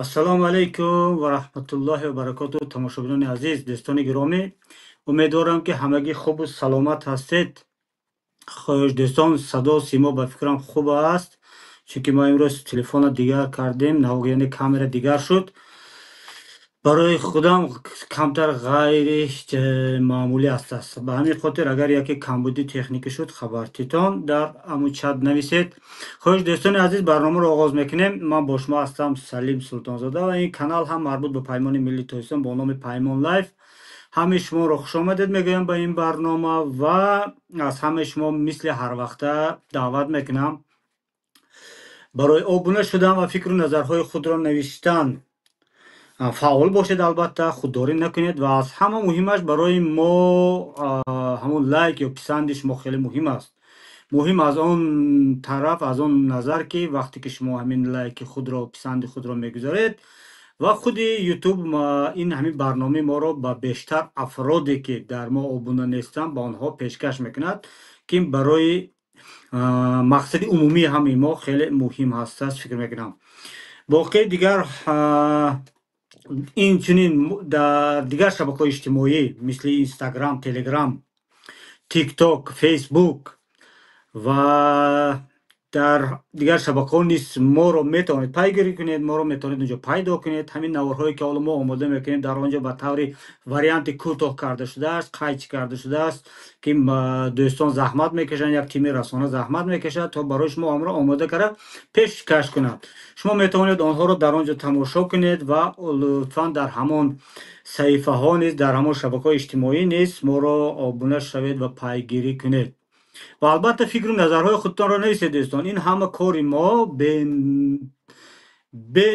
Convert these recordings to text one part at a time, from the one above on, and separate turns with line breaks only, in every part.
Ассалому алайкум ва раҳматуллоҳи ва баракотуҳ. Тамошобинони азиз, дӯстони гиромӣ, умедворам, ки ҳамагӣ хубу саломат ҳастед. Хуш, дӯстон, садо симо ба фикрам хуб аст, чунки мо имрӯз телефонро дигар кардем, яъне камера дигар шуд. Барои худам камтар ғайри маъмулӣ аст. Ба ҳамин хотир агар яке камбуди техникӣ шуд, хабартитон дар ҳамун чат нависед. Хуш, дӯстони азиз, барномаро оғоз мекунем. Ман бо шумо ҳастам Салим Султонзода ва ин канал ҳам марбут ба Паймони миллии Тоҷикистон бо номи Паймон Лайф. Ҳамаи шуморо хушомадед мегӯям ба ин барнома ва аз ҳамаи шумо мисли ҳарвақта даъват мекунам барои обуна шудан ва фикру назарҳои худро навиштан. Фаъол бошед, албатта худдорӣ накунед ва аз ҳама муҳимаш барои мо ҳамон лайк ё писанди шумо хеле муҳим аст. Муҳим аз он тараф, аз он назар, ки вақте ки шумо ҳамин лайки худро, писанди худро мегузоред ва худи Ютуб ин ҳамин барномаи моро ба бештар афроде, ки дар мо обуна нестанд, ба онҳо пешкаш мекунад, ки барои мақсади умумии ҳамаи мо хеле муҳим ҳастааст, фикр мекунам. Боқии дигар инчунин дар дигар шабакаҳои иҷтимоӣ мисли Инстаграм, Телеграм, Тикток, Фейсбук ва дар дигар шабакаҳо низ моро метавонед пайгирӣ кунед, моро метавонед онҷо пайдо кунед. Ҳамин наворҳое, ки ҳоло мо омода мекунем, дар он ҷо ба таври варианти кӯтоҳ карда шудааст, қайч карда шудааст, ки дӯстон заҳмат мекашанд, як тими расона заҳмат мекашад, то барои шумо онро омода карда пешкаш кунад. Шумо метавонед онҳоро дар он ҷо тамошо кунед ва лутфан дар ҳамон саҳифаҳо низ, дар ҳамон шабакаҳои иҷтимоӣ низ моро обуна шавед ва пайгирӣ кунед. Ва албатта фикру назарҳои худтонро нависед, дӯстон. Ин ҳама кори мо бе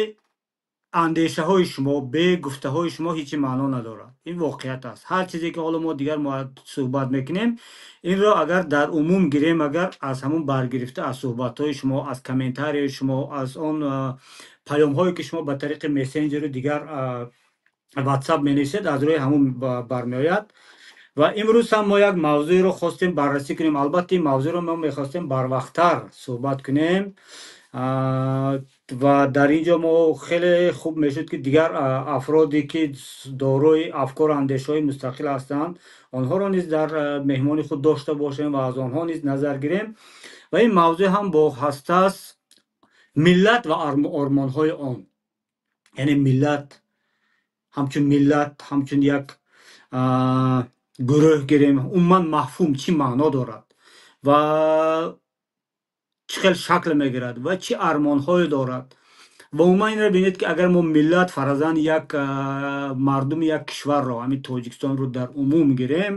андешаҳои шумо, бе гуфтаҳои шумо ҳечи маъно надорад. Ин воқеият аст. Ҳар чизе, ки ҳоло мо дигар суҳбат мекунем, инро агар дар умум гирем, агар аз ҳамон баргирифта аз суҳбатҳои шумо, аз комментарияи шумо, аз он паёмҳое, ки шумо ба тариқи мессенҷеру дигар ватсап менависед, аз рӯи ҳамон бармеояд. Ва имрӯз ҳам мо як мавзӯеро хостем баррасӣ кунем. Албатта ин мавзӯъро мо мехостем барвақттар суҳбат кунем ва дар ин ҷо мо хеле хуб мешуд, ки дигар афроде, ки дорои афкору андешаҳои мустақил ҳастанд, онҳоро низ дар меҳмони худ дошта бошем ва аз онҳо низ назар гирем. Ва ин мавзӯъ ҳам бо ҳастааст миллат ва ормонҳои он. Яъне миллат ҳамчун миллат, ҳамчун як гурӯҳ гирем, умуман мафҳум чӣ маъно дорад ва чӣ хел шакл мегирад ва чӣ армонҳое дорад. Ва умуман инро бинед, ки агар мо миллат фаразан як мардуми як кишварро, ҳамин Тоҷикистонро дар умум гирем,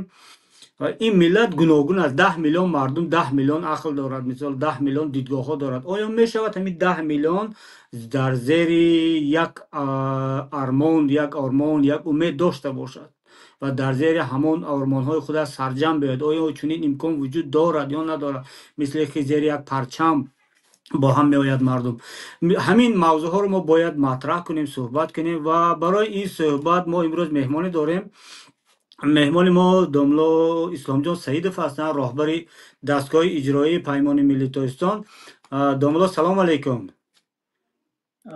ин миллат гуногун аст. 10 миллион мардум 10 миллион ақл дорад, мисол, 10 миллион дидгоҳҳо дорад. Оё мешавад ҳамин 10 миллион дар зери як армон, як ормон, як умед дошта бошад ва дар зери ҳамон ормонҳои худа сарҷам биёяд? Оё чунин имкон вуҷуд дорад ё надорад, мисле ки зери як парчам бо ҳам меояд мардум? Ҳамин мавзӯъҳоро мо бояд матраҳ кунем, суҳбат кунем ва барои ин суҳбат мо имрӯз меҳмоне дорем. Меҳмони мо домло Исломҷон Саидов ҳастанд, роҳбари дастгоҳи иҷроии Паймони миллии Тоҷикистон. Домло, салому алайкум.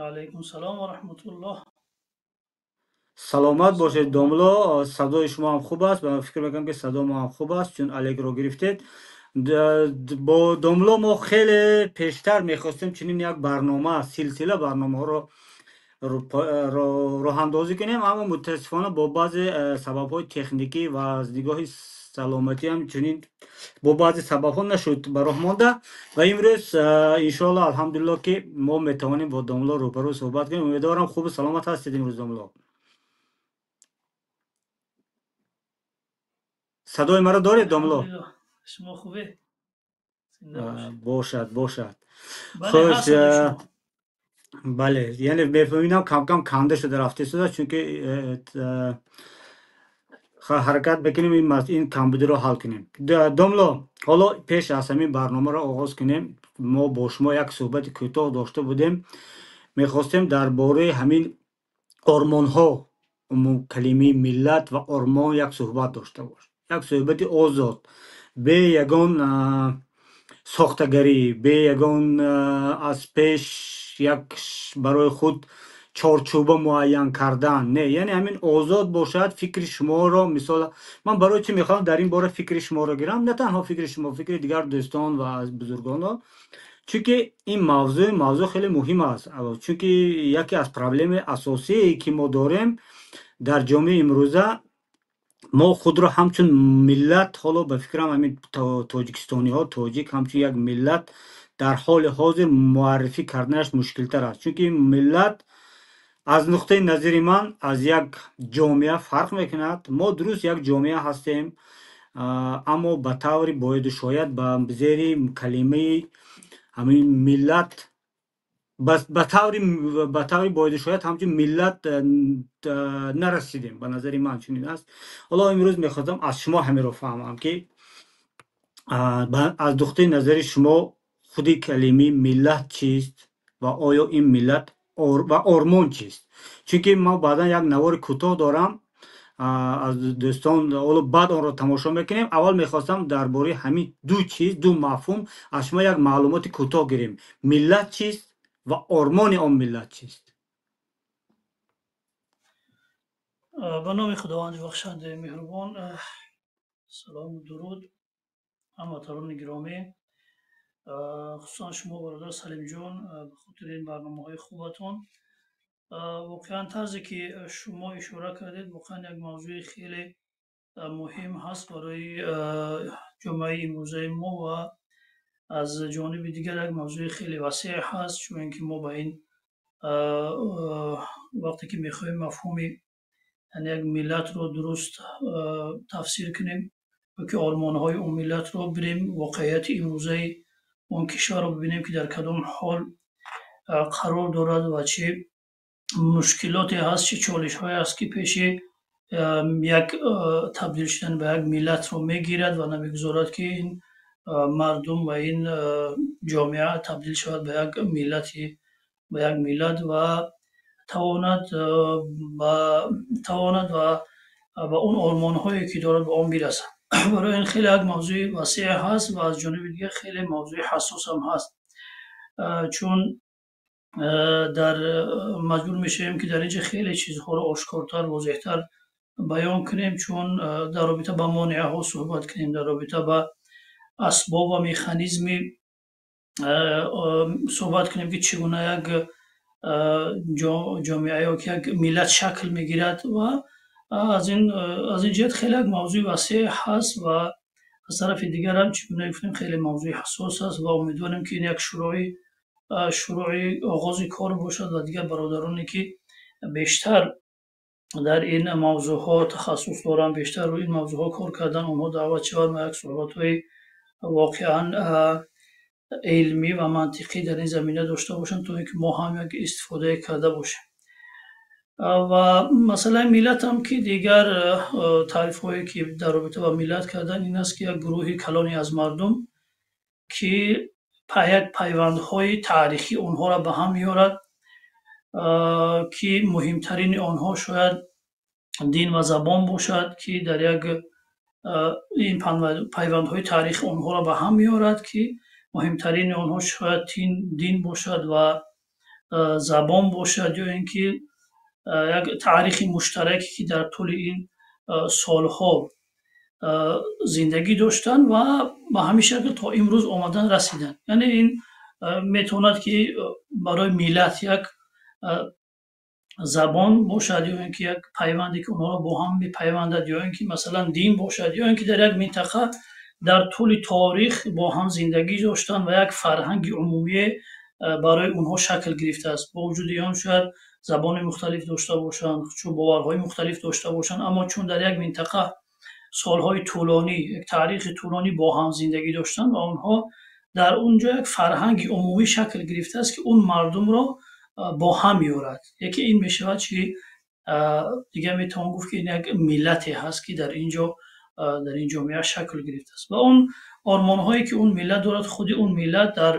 Алайкум салом ва раҳматуллоҳ.
Саломат бошед, домло. Садои шумо ҳам хуб аст ва фикр мекунам, ки садо мо ҳам хуб аст, чун алекро гирифтед. Бо домло мо хеле пештар мехостем чунин як барнома, силсила барномаҳоро роҳандозӣ кунем, аммо мутаассифона бо баъзе сабабҳои техникӣ ва аз нигоҳи саломатӣ ҳам чунин бо баъзе сабабҳо нашуд, ба роҳ монда. Ва имрӯз, иншоалло, алҳамдулилло, ки мо метавонем бо домло рӯбарӯ суҳбат кунем. Умедворам, хубу саломат ҳастед имрӯз, домло. Садои маро доред, домло?
Шумо хубе?
Бошад, бошад. Хуш, бале, яъне мефаҳмидам, камкам канда шуда рафта истодааст, чунки ҳаракат мекунем, ин камбудиро ҳал кунем. Домло, ҳоло пеш аз ҳамин барномаро оғоз кунем, мо бо шумо як суҳбати кӯтоҳ дошта будем. Мехостем дар бораи ҳамин ормонҳо, калимаи миллат ва ормон як суҳбат дошта бош, як суҳбати озод, бе ягон Сохтагарӣ, бе ягон аз пеш як барои худ чорчӯба муайян кардан не, яъне ҳамин озод бошад фикри шуморо. Мисол, ман барои чӣ мехоҳам дар ин бора фикри шуморо гирам, на танҳо фикри шумо, фикри дигар дӯстон ва аз бузургонро, чунки ин мавзӯъ хеле муҳим аст, чунки яке аз проблемаи асосие, ки мо дорем дар ҷомеаи имрӯза, мо худро ҳамчун миллат, ҳоло ба фикрам, ҳамин тоҷикистониҳо, тоҷик ҳамчун як миллат дар ҳоли ҳозир муаррифӣ карданаш мушкилтар аст, чунки миллат аз нуқтаи назари ман аз як ҷомеа фарқ мекунад. Мо дуруст як ҷомеа ҳастем, аммо ба таври бояду шояд ба зери калимаи ҳамин миллат ба таври бояду шояд ҳамчун миллат нарасидем. Ба назари ман чунин аст. Ҳоло имрӯз мехостам аз шумо ҳаминро фаҳмам, ки аз нуқтаи назари шумо худи калимаи миллат чист ва оё ин миллат ва ормон чист, чунки ман баъдан як навори кӯтоҳ дорам аз дӯстон, ҳоло баъд онро тамошо мекунем. Аввал мехостам дар бораи ҳамин ду чиз, ду мафҳум аз шумо як маълумоти кӯтоҳ гирем: миллат чист ва ормони он миллат чист?
Ба номи Худованди бахшандаи меҳрубон. Салому дуруд ҳамватанони гиромӣ, хусусан шумо, бародар Салимҷон, ба хотири ин барномаҳои хубатон. Воқеан, тарзе ки шумо ишора кардед, воқеан як мавзӯи хеле муҳим ҳаст барои ҷомеаи имрӯзаи мо ва аз ҷониби дигар як мавзӯи хеле васеъ ҳаст, чун ин ки мо ба ин вақте ки мехоҳем мафҳуми, яъне як миллатро дуруст тафсир кунем ё ки ормонҳои он миллатро бирем, воқеияти имрӯзаи он кишварро бибинем, ки дар кадом ҳол қарор дорад ва чӣ мушкилоте ҳаст, чӣ чолишҳое ҳаст, ки пеши як табдил шудан ба як миллатро мегирад ва намегузорад, ки ин мардум ва ин ҷомеа табдил шавад ба як миллати, ба як миллат ва тавонад ва ба он ормонҳое, ки дорад, ба он бирасад. Барои ин хеле як мавзӯи васеъ ҳаст ва аз ҷониби дигар хеле мавзӯи ҳассосам ҳаст, чун дар маҷбур мешавем, ки дар инҷа хеле чизҳоро ошкортар, возеҳтар баён кунем, чун дар робита ба монеаҳо суҳбат кунем, дар робита ба асбоб ва механизми суҳбат кунем, ки чӣ гуна як ҷомеа ё ки як миллат шакл мегирад. Ва аз ин ҷиҳат хеле як мавзӯи васеъ ҳаст ва аз тарафи дигарам, чӣ гуна гуфтем, хеле мавзӯи ҳассос аст ва умедворем, ки ин як шурӯи оғози кор бошад ва дигар бародароне, ки бештар дар ин мавзӯъҳо тахассус доранд, бештар рӯи ин мавзӯъҳо кор кардан, онҳо даъват шаванд ва як суҳбатҳои воқеан илмӣ ва мантиқӣ дар ин замина дошта бошанд, то ин ки мо ҳам як истифодае карда бошем. Ва масъалаи миллатам, ки дигар таърифҳое, ки дар робита ба миллат кардан, ин аст, ки як гурӯҳи калоне аз мардум, ки як пайвандҳои таърихӣ онҳоро ба ҳам меорад, ки муҳимтарини онҳо шояд дин ва забон бошад, ки дар як ин пайвандҳои таърихӣ онҳоро ба ҳам меорад, ки муҳимтарини онҳо шояд дин бошад ва забон бошад, ё ин ки як таърихи муштараке, ки дар тӯли ин солҳо зиндагӣ доштанд ва ба ҳамин шакл то имрӯз омадан расиданд. Яъне ин метавонад, ки барои миллат як забон бошад, ё ин ки як пайванде, ки онҳоро бо ҳам мепайвандад, ё ин ки масалан дин бошад, ё ин ки дар як минтақа дар тӯли торих бо ҳам зиндагӣ доштанд ва як фарҳанги умумие барои онҳо шакл гирифтааст. Бо вуҷуди он шояд забони мухталиф дошта бошанд, чун боварҳои мухталиф дошта бошанд, аммо чун дар як минтақа солҳои тӯлонӣ, як таърихи тӯлонӣ бо ҳам зиндагӣ доштанд ва онҳо дар он ҷо як фарҳанги умумӣ шакл гирифтааст, ки он мардумро бо ҳам меорад. Яке ин мешавад, чи дигар метавон гуфт, ки ин як миллате ҳаст, ки дар ин ҷо, дар ин ҷомеа шакл гирифтааст. Ва он ормонҳое, ки он миллат дорад, худи он миллат дар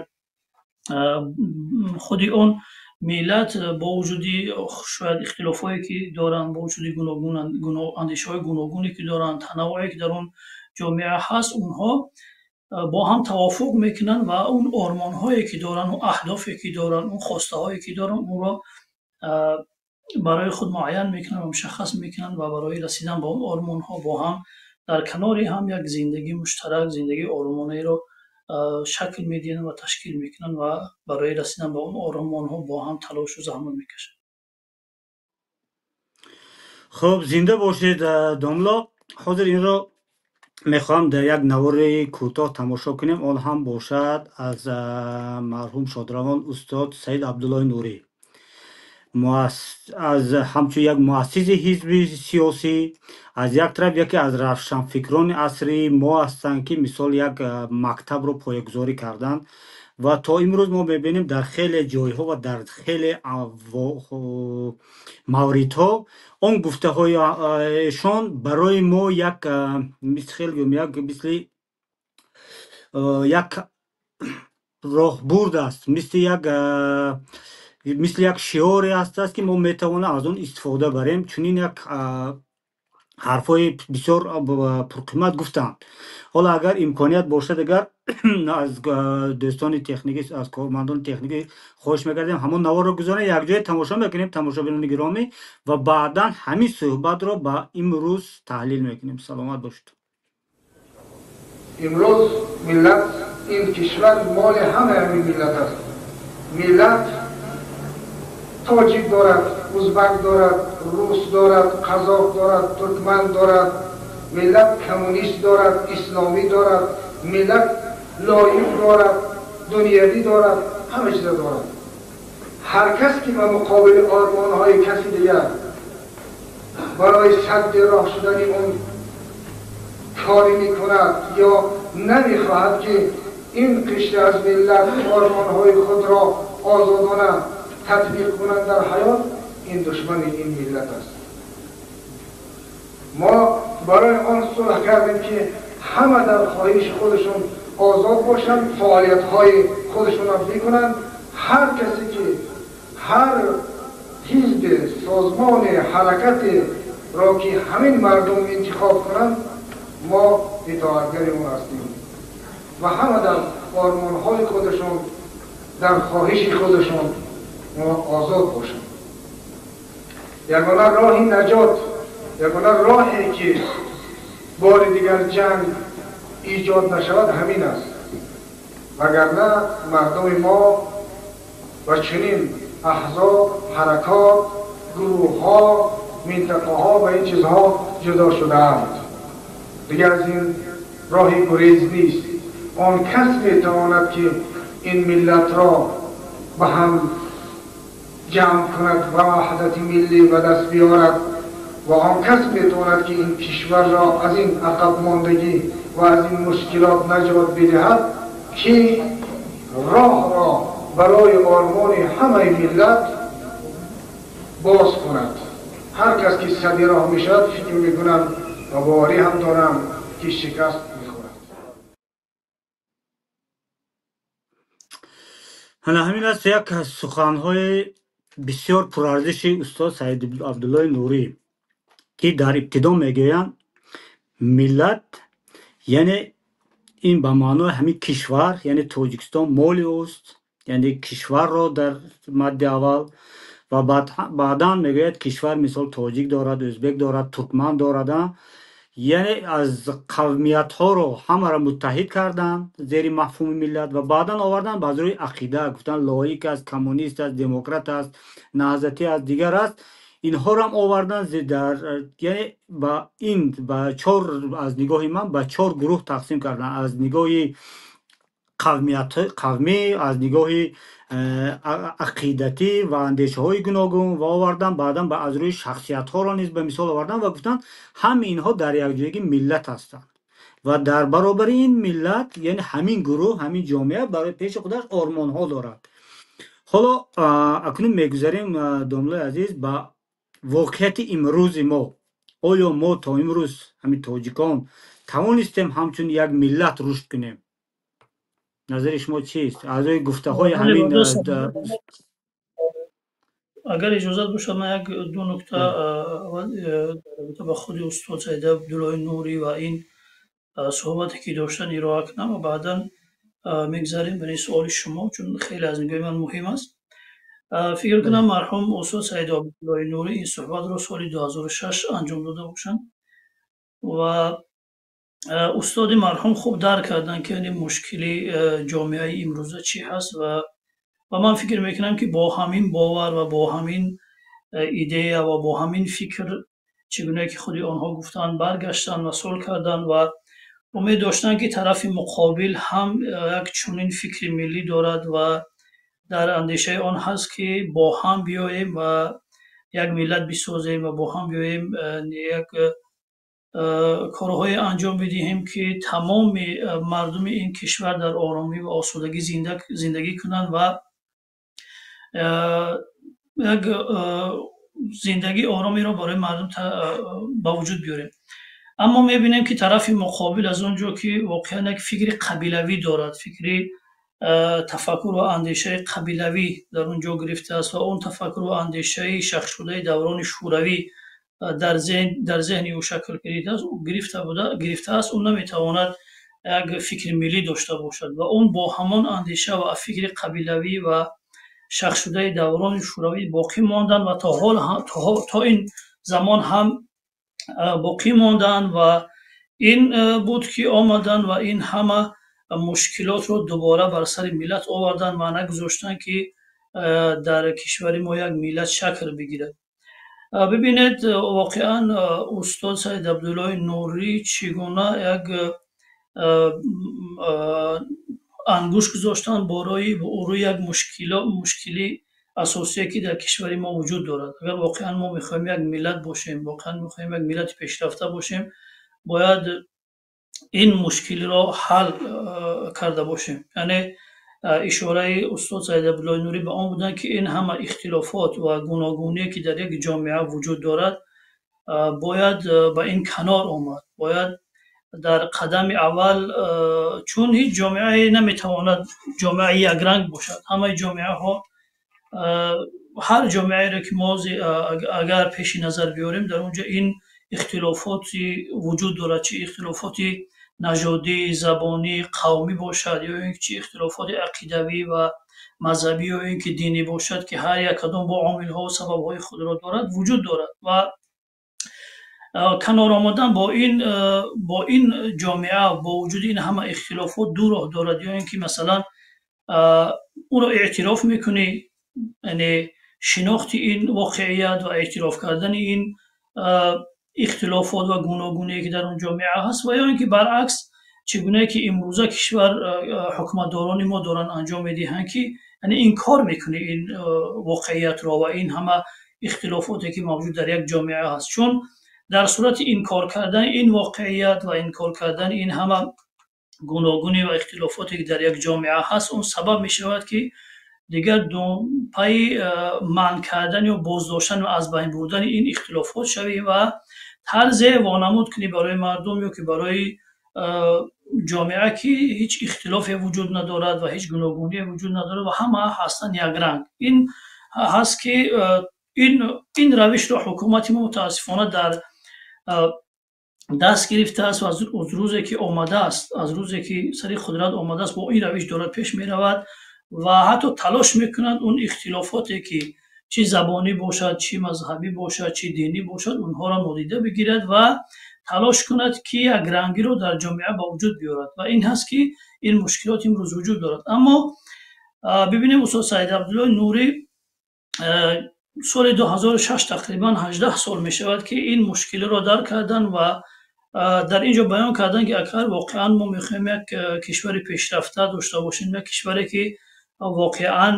худи он миллат бо вуҷуди шояд ихтилофҳое, ки доранд, бо вуҷуди андешаҳои гуногуне, ки доранд, танаввуе, ки дар он ҷомеа ҳаст, онҳо бо ҳам тавофуқ мекунанд ва он ормонҳое ки доранд, он аҳдофе ки доранд, он хостаҳое ки доранд, онро барои худ муайян мекунанд ва мушаххас мекунанд ва барои расидан ба он ормонҳо бо ҳам дар канори ҳам як зиндагии муштарак, зиндагии оромонаеро шакл медиҳанд ва ташкил мекунанд ва барои расидан ба он ормонҳо бо ҳам талошу заҳмат мекашанд.
Хуб, зинда бошед, домло. Ҳозир инро мехоҳам дар як навори кӯтоҳ тамошо кунем. Он ҳам бошад аз марҳум шодравон устод Саид Абдуллоҳи Нурӣ, аз ҳамчун як муассиси ҳизби сиёсӣ, аз як тараф яке аз равшанфикрони асри мо ҳастанд, ки мисол як мактабро поягузорӣ карданд ва то имрӯз мо мебинем дар хеле ҷойҳо ва дар хеле мавридҳо он гуфтаҳояшон барои мо як мисли як роҳбурд аст, мисли як шиоре ҳастааст, ки мо метавонем аз он истифода барем. Чунин як ҳарфҳои бисёр пурқимат гуфтанд. Ҳоло агар имконият бошад, агар аз дӯстони техникӣ, аз кормандони техникӣ хоҳиш мекардем, ҳамон наворро гузорем, якҷоя тамошо мекунем, тамошобинони гиромӣ, ва баъдан ҳамин суҳбатро ба имрӯз таҳлил мекунем. Саломат бошед.
Имрӯз миллат, ин кишвар моли ҳамаи ҳамин миллат аст. Миллат тоҷик дорад, узбак дорад, рус дорад, қазоқ дорад, туркман дорад, миллат коммунист дорад, исломӣ дорад, миллат лоиқ дорад, дунявӣ дорад, ҳама чиза дорад. Ҳар кас ки ба муқобили ормонҳои каси дигар барои садди роҳ шудани он корӣ мекунад ё намехоҳад ки ин қишри аз миллат ормонҳои худро озодона татбиқ кунанд дар ҳаёт, ин душмани ин миллат аст. Мо барои он сулҳ кардем, ки ҳама дар хоҳиши худашон озод бошанд, фаъолиятҳои худашонро бикунанд. Ҳар касе ки ҳар ҳизб, созмони, ҳаракатеро ки ҳамин мардум интихоб кунанд, мо итоатгари он ҳастем ва ҳама дар ормонҳои худашон, дар хоҳиши худашон озод бошанд. Ягона роҳи наҷот, ягона роҳе ки бори дигар ҷанг ایجاد نشود همین است، وگرنه مردم ما و چنین احزاب، حرکات، گروه ها، منطقه ها و این چیزها جدا شده اند. دیگر از این راهی گریز نیست. آن کس میتواند که این ملت را به هم جمع کند و وحدت ملی به دست بیارد و آن کس میتواند که این کشور را از این عقب ماندگی و از این مشکلات نجات بدهد که راه را برای آرمان همه ملت باز کند. هر کس که سد راه میشد فکر میکنم و باوری هم دارم که شکست میخورد.
ҳамин аст як суханҳои бисёр пурарзиши устод Саид Абдуллои Нурӣ, ки дар ибтидо мегӯянд миллат, яъне ин ба маънои ҳамин кишвар, яъне Тоҷикистон моли ӯст, яъне кишварро дар мадди аввал, ва баъдан мегӯяд кишвар мисол тоҷик дорад, ӯзбек дорад, туркман дорад, яъне аз қавмиятҳоро ҳамаро муттаҳид карданд зери мафҳуми миллат ва баъдан оварданд ба рӯи ақида, гуфтанд лоик аст, коммунист аст, демократ аст, наҳзатӣ аст, дигар аст. Инҳоро ҳам оварданд дар, яъне ба ин ба чор, аз нигоҳи ман ба чор гурӯҳ тақсим карданд: аз нигоҳи қавмият, қавмӣ, аз нигоҳи ақидатӣ ва андешаҳои гуногун, ва овардан баъдан ба аз рӯи шахсиятҳоро низ ба мисол овардан ва гуфтанд ҳамаи инҳо дар якҷоягӣ миллат ҳастанд ва дар баробари ин миллат, яъне ҳамин гурӯҳ, ҳамин ҷомеа барои пеши худаш ормонҳо дорад. Ҳоло акнун мегузарем, домлои азиз, ба воқеияти имрӯзи мо. Оё мо то имрӯз ҳамин тоҷикон тавонистем ҳамчун як миллат рушд кунем? Назари шумо чист аз рӯи гуфтаҳои ҳамин?
Агар иҷозат бошад, ман як ду нукта аввал дар робита ба худи устод Саид Абдуллои Нурӣ ва ин суҳбате ки доштан ироа кунам ва баъдан мегзарем ба ин суоли шумо, чун хеле аз нигоҳи ман муҳим аст. Фикр кунам, марҳум устод Саид Абдуллои Нурӣ ин суҳбатро соли 2006 анҷом дода бошанд ва устоди марҳум хуб дарк карданд, ки яъне мушкили ҷомеаи имрӯза чӣ ҳаст. Ва ман фикр мекунам, ки бо ҳамин бовар ва бо ҳамин идея ва бо ҳамин фикр, чӣ гуна ки худи онҳо гуфтанд, баргаштанд ва сулҳ карданд ва умед доштанд, ки тарафи муқобил ҳам як чунин фикри миллӣ дорад ва дар андешаи он ҳаст, ки бо ҳам биёем ва як миллат бисозем ва бо ҳам биёем, як корҳое анҷом бидиҳем, ки тамоми мардуми ин кишвар дар оромӣ ва осудагӣ зиндагӣ кунанд ва як зиндагии оромиро барои мардум ба вуҷуд биёрем. Аммо мебинем, ки тарафи муқобил, аз он ҷо ки воқеан як фикри қабилавӣ дорад, фикри тафаккур ва андешаи қабилавӣ дар он ҷо гирифтааст ва он тафаккур ва андешаи шахсшудаи даврони шӯравӣ дар зеҳни ӯ шакл гирифтааст, ӯ наметавонад як фикри миллӣ дошта бошад ва он бо ҳамон андеша ва фикри қабилавӣ ва шахсшудаи даврони шӯравӣ боқӣ монданд ва то ҳол, то ин замон ҳам боқӣ монданд. Ва ин буд, ки омаданд ва ин ҳама мушкилотро дубора бар сари миллат оварданд ва нагузоштанд, ки дар кишвари мо як миллат шакл бигирад. Бибинед, воқеан устод Саид Абдуллои Нурӣ чӣ гуна як ангушт гузоштанд борои рӯи як мушкили асосие, ки дар кишвари мо вуҷуд дорад. Агар воқеан мо мехоҳем як миллат бошем, воқеан мехоҳем як миллати пешрафта бошем, бояд ин мушкилиро ҳал карда бошем. Яъне ишораи устод Саид Абдуллои Нурӣ ба он буданд, ки ин ҳама ихтилофот ва гуногуние, ки дар як ҷомеа вуҷуд дорад, бояд ба ин канор омад, бояд дар қадами аввал, чун ҳеҷ ҷомеае наметавонад ҷомеаи якранг бошад. Ҳамаи ҷомеаҳо, ҳар ҷомеаеро ки мо агар пеши назар биёрем, дар он ҷо ин ихтилофоти вуҷуд дорад, чӣ ихтилофоти нажодӣ, забонӣ, қавмӣ бошад ё ин чӣ ихтилофоти ақидавӣ ва мазҳабӣ ё ин ки динӣ бошад, ки ҳар як кадом бо омилҳо сабабҳои худро дорад, вуҷуд дорад. Ва канор омадан бо ин ҷомеа бо вуҷуди ин ҳама ихтилофот ду роҳ дорад: ё ин ки, масалан, ӯро эътироф мекунӣ, яъне шинохти ин воқеият ва эътироф кардани ин ихтилофот ва гуногуние, ки дар он ҷомеа ҳаст, ва ё ин ки баръакс, чӣ гунае ки имрӯза кишвар ҳукуматдорони мо доранд анҷом медиҳанд, ки яъне инкор мекунӣ ин воқеиятро ва ин ҳама ихтилофоте, ки мавҷуд дар як ҷомеа ҳаст. Чун дар сурати инкор кардани ин воқеият ва инкор кардани ин ҳама гуногунӣ ва ихтилофоте, ки дар як ҷомеа ҳаст, он сабаб мешавад, ки дигар пайи манъ кардан ё боздоштан ва аз байн бурдани ин ихтилофот шавӣ ва тарзе вонамуд кунӣ барои мардум ё ки барои ҷомеа, ки ҳеҷ ихтилофе вуҷуд надорад ва ҳеҷ гуногуние вуҷуд надорад ва ҳама ҳастанд якранг. Ин ҳаст, ки ин равишро ҳукумати мо мутаассифона дар даст гирифтааст ва аз рӯзе ки омадааст, аз рӯзе ки сари қудрат омадааст, бо ин равиш дорад пеш меравад ва ҳатто талош мекунад он ихтилофоте, ки чӣ забонӣ бошад, чӣ мазҳабӣ бошад, чӣ динӣ бошад, онҳоро нодида бигирад ва талош кунад, ки якрангиро дар ҷомеа ба вуҷуд биёрад. Ва ин ҳаст, ки ин мушкилот имрӯз вуҷуд дорад. Аммо бибинем, устод Саид Абдуллои Нурӣ соли 2006, тақрибан 18 сол мешавад, ки ин мушкилиро дарк карданд ва дар ин ҷо баён карданд, ки агар воқеан мо мехоҳем як кишвари пешрафта дошта бошем, як кишваре, ки воқеан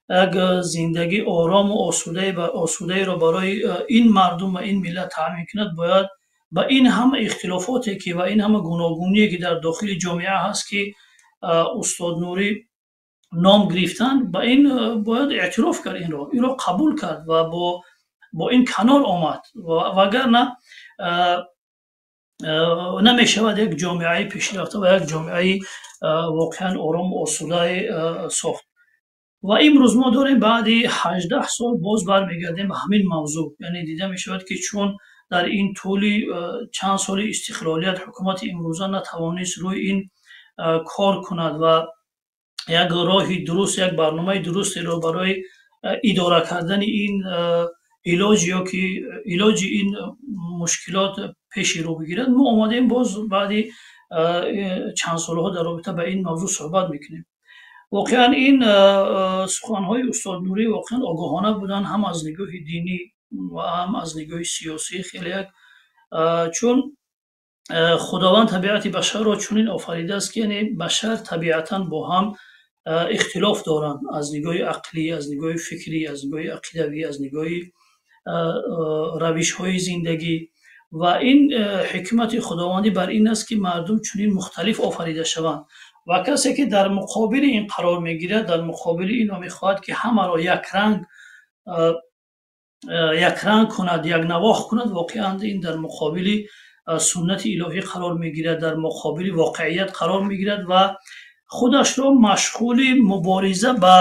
як зиндагии орому осудаеро барои ин мардум ва ин миллат таъмин кунад, бояд ба ин ҳама ихтилофоте, ки ва ин ҳама гуногуние, ки дар дохили ҷомеа ҳаст, ки устод Нурӣ ном гирифтанд, ба ин бояд эътироф кард, инро қабул кард ва бо ин канор омад, вагарна намешавад як ҷомеаи пешрафта ва як ҷомеаи воқеан орому осудае сохт. Ва имрӯз мо дорем, баъди 18 сол боз бармегардем ба ҳамин мавзӯъ. Яъне дида мешавад, ки чун Дар ин тӯли чанд соли истиқлолият ҳукумати имрӯза натавонист рӯи ин кор кунад ва як роҳи дуруст, як барномаи дурустеро барои идора кардани ин илоҷ ё ки илоҷи ин мушкилот пеши рӯ бигирад, мо омадем боз баъди чанд солҳо дар робита ба ин мавзӯъ суҳбат мекунем. Воқеан ин суханҳои устод Нурӣ воқеан огоҳона буданд, ҳам аз нигоҳи динӣ ва ҳам аз нигоҳи сиёсӣ. Хеле як, чун Худованд табиати башарро чунин офаридааст, ки яъне башар табиатан бо ҳам ихтилоф доранд аз нигоҳи ақлӣ, аз нигоҳи фикрӣ, аз нигоҳи ақидавӣ, аз нигоҳи равишҳои зиндагӣ. Ва ин ҳикмати худовандӣ бар ин аст, ки мардум чунин мухталиф офарида шаванд ва касе ки дар муқобили ин қарор мегирад, дар муқобили инро мехоҳад, ки ҳамаро якранг кунад, якнавох кунад, воқеан ин дар муқобили суннати илоҳӣ қарор мегирад, дар муқобили воқеият қарор мегирад ва худашро машғули мубориза ба,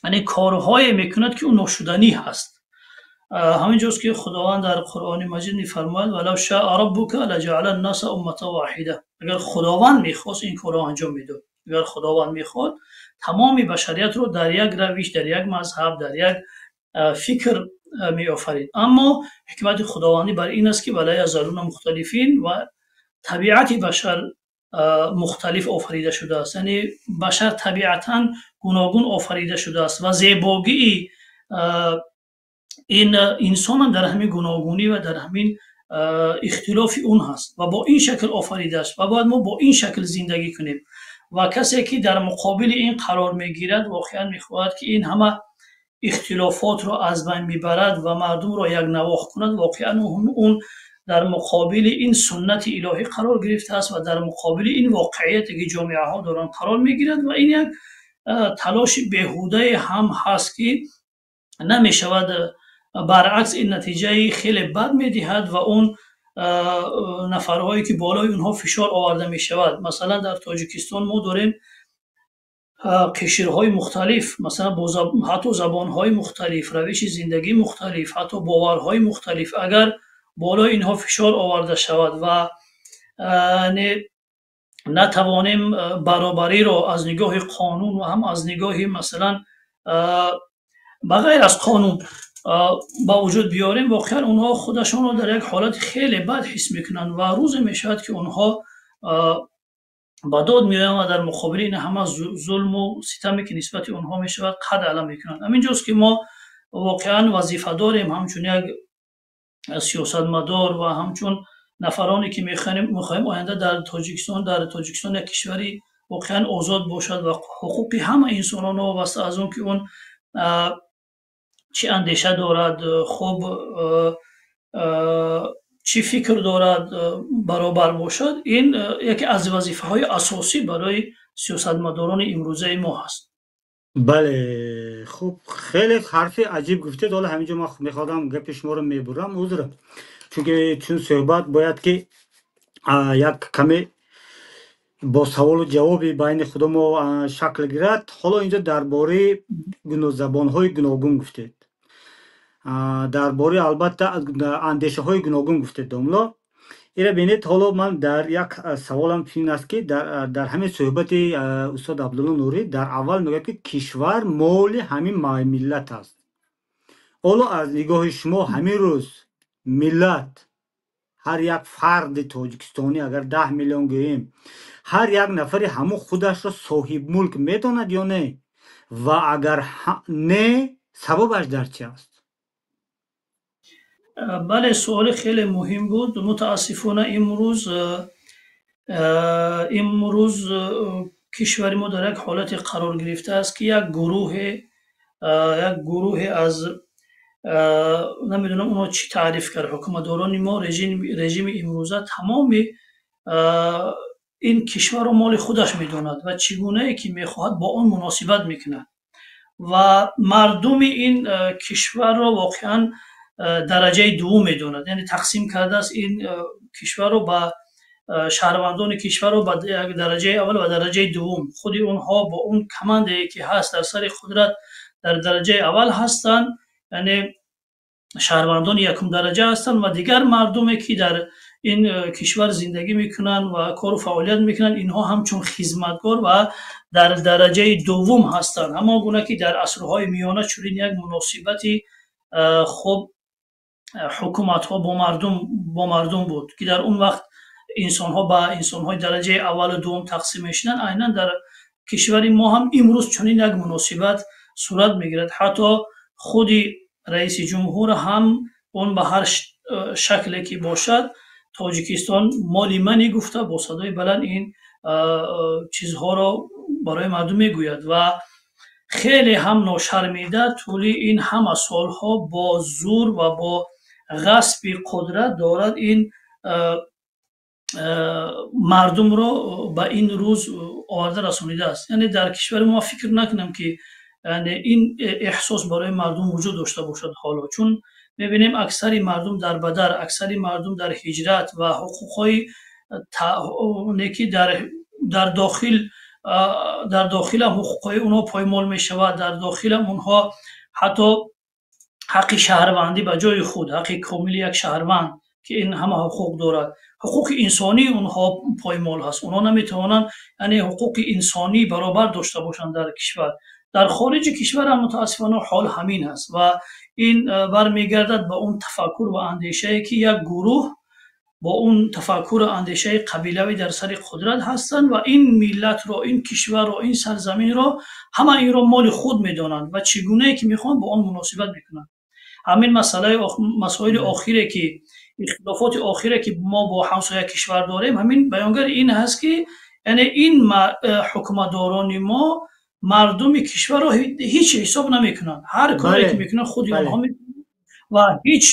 яъне, корҳое мекунад, ки ӯ ношуданӣ ҳаст. Ҳамин ҷост, ки Худованд дар Қуръони Маҷид мефармояд: «Валав шаа раббука лаҷаъала ннаса умматан воҳида». Агар Худованд мехост, ин корро анҷом медод. Агар Худованд мехоҳад, тамоми башариятро дар як равиш, дар як мазҳаб, дар як фикр меофарид. Аммо ҳикмати худовандӣ бар ин аст, ки вала язалуна мухталифин, ва табиати башар мухталиф офарида шудааст, яъне башар табиатан гуногун офарида шудааст ва зебогии ин инсонам дар ҳамин гуногунӣ ва дар ҳамин ихтилофи он ҳаст ва бо ин шакл офаридааст ва бояд мо бо ин шакл зиндагӣ кунем. Ва касе ки дар муқобили ин қарор мегирад, воқеан мехоҳад, ки ин ҳама ихтилофотро аз байн мебарад ва мардумро якнавох кунад, воқеан он дар муқобили ин суннати илоҳӣ қарор гирифтааст ва дар муқобили ин воқеияте, ки ҷомеаҳо доранд, қарор мегирад. Ва ин як талоши беҳудае ҳам ҳаст, ки намешавад, баръакс ин натиҷаи хеле бад медиҳад. Ва он нафарҳое, ки болои онҳо фишор оварда мешавад, масалан, дар Тоҷикистон мо дорем қишрҳои мухталиф, масалан, ҳатто забонҳои мухталиф, равиши зиндагии мухталиф, ҳатто боварҳои мухталиф. Агар болои инҳо фишор оварда шавад ва натавонем баробариро аз нигоҳи қонун ва ҳам аз нигоҳи, масалан, ба ғайр аз қонун ба вуҷуд биёрем, воқеан онҳо худашонро дар як ҳолати хеле бад ҳис мекунанд ва рӯзе мешавад, ки онҳо ба дод меоянд ва дар муқобили ин ҳама зулму ситаме, ки нисбати онҳо мешавад, қад алам мекунанд. Ҳамин ҷост, ки мо воқеан вазифа дорем, ҳамчун як сиёсатмадор ва ҳамчун нафароне, ки мехоҳем оянда дар Тоҷикистон як кишвари воқеан озод бошад ва ҳуқуқи ҳама инсонон, новобаста аз он ки он чӣ андеша дорад, хуб, чӣ фикр дорад, баробар бошад, ин яке аз вазифаҳои асосӣ барои сиёсатмадорони имрӯзаи мо ҳаст.
Бале, хуб, хеле ҳарфи аҷиб гуфтед. Ҳоло ҳаминҷо ман мехоҳам, гапи шуморо мебурам, узр, чунки чун суҳбат бояд ки як каме бо саволу ҷавоби байни худамо шакл гирад. Ҳоло инҷо дар бораи забонҳои гуногун гуфтед, дар бораи, албатта, андешаҳои гуногун гуфтед, домло. Ира бинед, ҳоло ман дар як саволам чунин аст, ки дар ҳамин суҳбати устод Абдулло Нурӣ дар аввал мегӯяд, ки кишвар моли ҳамин миллат аст. Ҳоло аз нигоҳи шумо ҳамин рӯз миллат, ҳар як фарди тоҷикистонӣ, агар 10 миллион гӯем, ҳар як нафари ҳамун худашро соҳибмулк медонад ё не? Ва агар не, сабабаш дар чи аст?
Бале, суоли хеле муҳим буд. Мутаассифона, имрӯз кишвари мо дар як ҳолате қарор гирифтааст, ки як гурӯҳе аз, намедонам, онҳо чӣ таъриф кард, ҳукуматдорони мо, режими имрӯза тамоми ин кишварро моли худаш медонад ва чӣ гунае ки мехоҳад, бо он муносибат мекунад ва мардуми ин кишварро воқеан дараҷаи дуввум медонад. Яъне тақсим кардааст ин кишварро ба шаҳрвандони кишварро ба як дараҷаи аввал ва дараҷаи дуввум. Худи онҳо бо он командае, ки ҳаст дар сари қудрат, дар дараҷаи аввал ҳастанд, яъне Шаҳрвандони якум дараҷа ҳастанд ва дигар мардуме, ки дар ин кишвар зиндагӣ мекунанд ва кору фаъолият мекунанд, инҳо ҳамчун хизматгор ва дар дараҷаи дуввум ҳастанд. Ҳамон гуна ки дар асрҳои миёна чунин як муносибати хуб ҳукуматҳо бо мардум буд, ки дар он вақт инсонҳо ба инсонҳои дараҷаи аввалу дуввум тақсим мешуданд, айнан дар кишвари мо ҳам имрӯз чунин як муносибат сурат мегирад. Ҳатто худи раиси ҷумҳур ҳам он ба ҳар шакле ки бошад, «Тоҷикистон моли мани» гуфта, бо садои баланд ин чизҳоро барои мардум мегӯяд ва хеле ҳам ношармида тӯли ин ҳама солҳо бо зур ва бо ғасби қудрат дорад ин мардумро ба ин рӯз оварда расонидааст. Яъне дар кишвари мо фикр накунам, ки яъне ин эҳсос барои мардум вуҷуд дошта бошад ҳоло, чун мебинем, аксари мардум дар бадар, аксари мардум дар ҳиҷрат ва ҳуқуқҳои ки дар дохилам ҳуқуқҳои онҳо поймол мешавад, дар дохилам онҳо ҳатто ҳаққи шаҳрвандӣ ба ҷои худ, ҳаққи комили як шаҳрванд, ки ин ҳама ҳуқуқ дорад, ҳуқуқи инсонии онҳо поймол ҳаст. Онҳо наметавонанд, яъне, ҳуқуқи инсонӣ баробар дошта бошанд дар кишвар. Дар хориҷи кишвар ҳам мутаассифона ҳол ҳамин аст ва ин бармегардад ба он тафаккур ва андешае, ки як гурӯҳ бо он тафаккуру андешаи қабилавӣ дар сари қудрат ҳастанд ва ин миллатро, ин кишварро, ин сарзаминро, ҳама инро моли худ медонанд ва чӣ гунае ки мехоҳанд, бо он муносибат мекунанд. Ҳамин масъалаи масоили охире, ки ихтилофоти охире, ки мо бо ҳамсоя кишвар дорем, ҳамин баёнгари ин ҳаст, ки яъне ин ҳукуматдорони мо мардуми кишварро ҳеҷ ҳисоб намекунанд. Ҳар коре ки мекунанд, худи онҳо ва ҳеҷ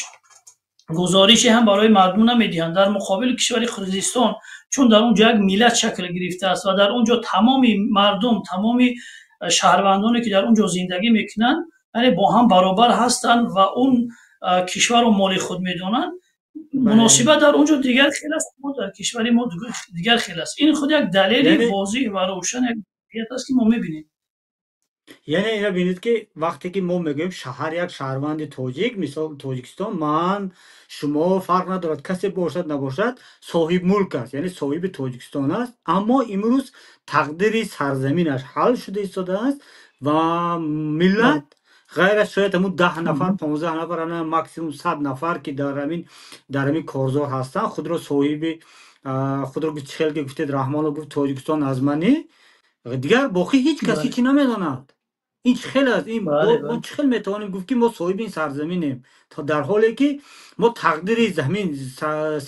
гузорише ҳам барои мардум намедиҳанд. Дар муқобили кишвари Қирғизистон, чун дар он ҷо як миллат шакл гирифтааст ва дар он ҷо тамоми мардум, тамоми шаҳрвандоне, ки дар он ҷо зиндагӣ мекунанд, яъне бо ҳам баробар ҳастанд ва он кишварро моли худ медонанд, муносибат дар он ҷо дигар хел аст, мо дар кишвари мо дигар хел аст. Ин худ як далели возеҳ ва равшан, як аст, ки мо мебинем.
Яъне ина бинед, ки вақте ки мо мегӯем, ҳар як шаҳрванди тоҷик, мисол, Тоҷикистон, ман, шумо, фарқ надорад, касе бошад, набошад, соҳиби мулк аст, яъне соҳиби Тоҷикистон аст, аммо имрӯз тақдири сарзаминаш ҳал шуда истодааст ва миллат, ғайр аз шояд ҳамун 10 нафар, 15 нафар, ана максимум 100 нафар, ки дар ҳамин корзор ҳастанд, худро соҳиби худро, чӣ хел ки гуфтед, Раҳмонов гуфт: «Тоҷикистон аз мани», дигар боқӣ ҳеҷ кас ҳечи намедонад. Ин чӣ хел аст? Ин мо чӣ хел метавонем гуфт, ки мо соҳиби ин сарзаминем, то дар ҳоле ки мо тақдири замин,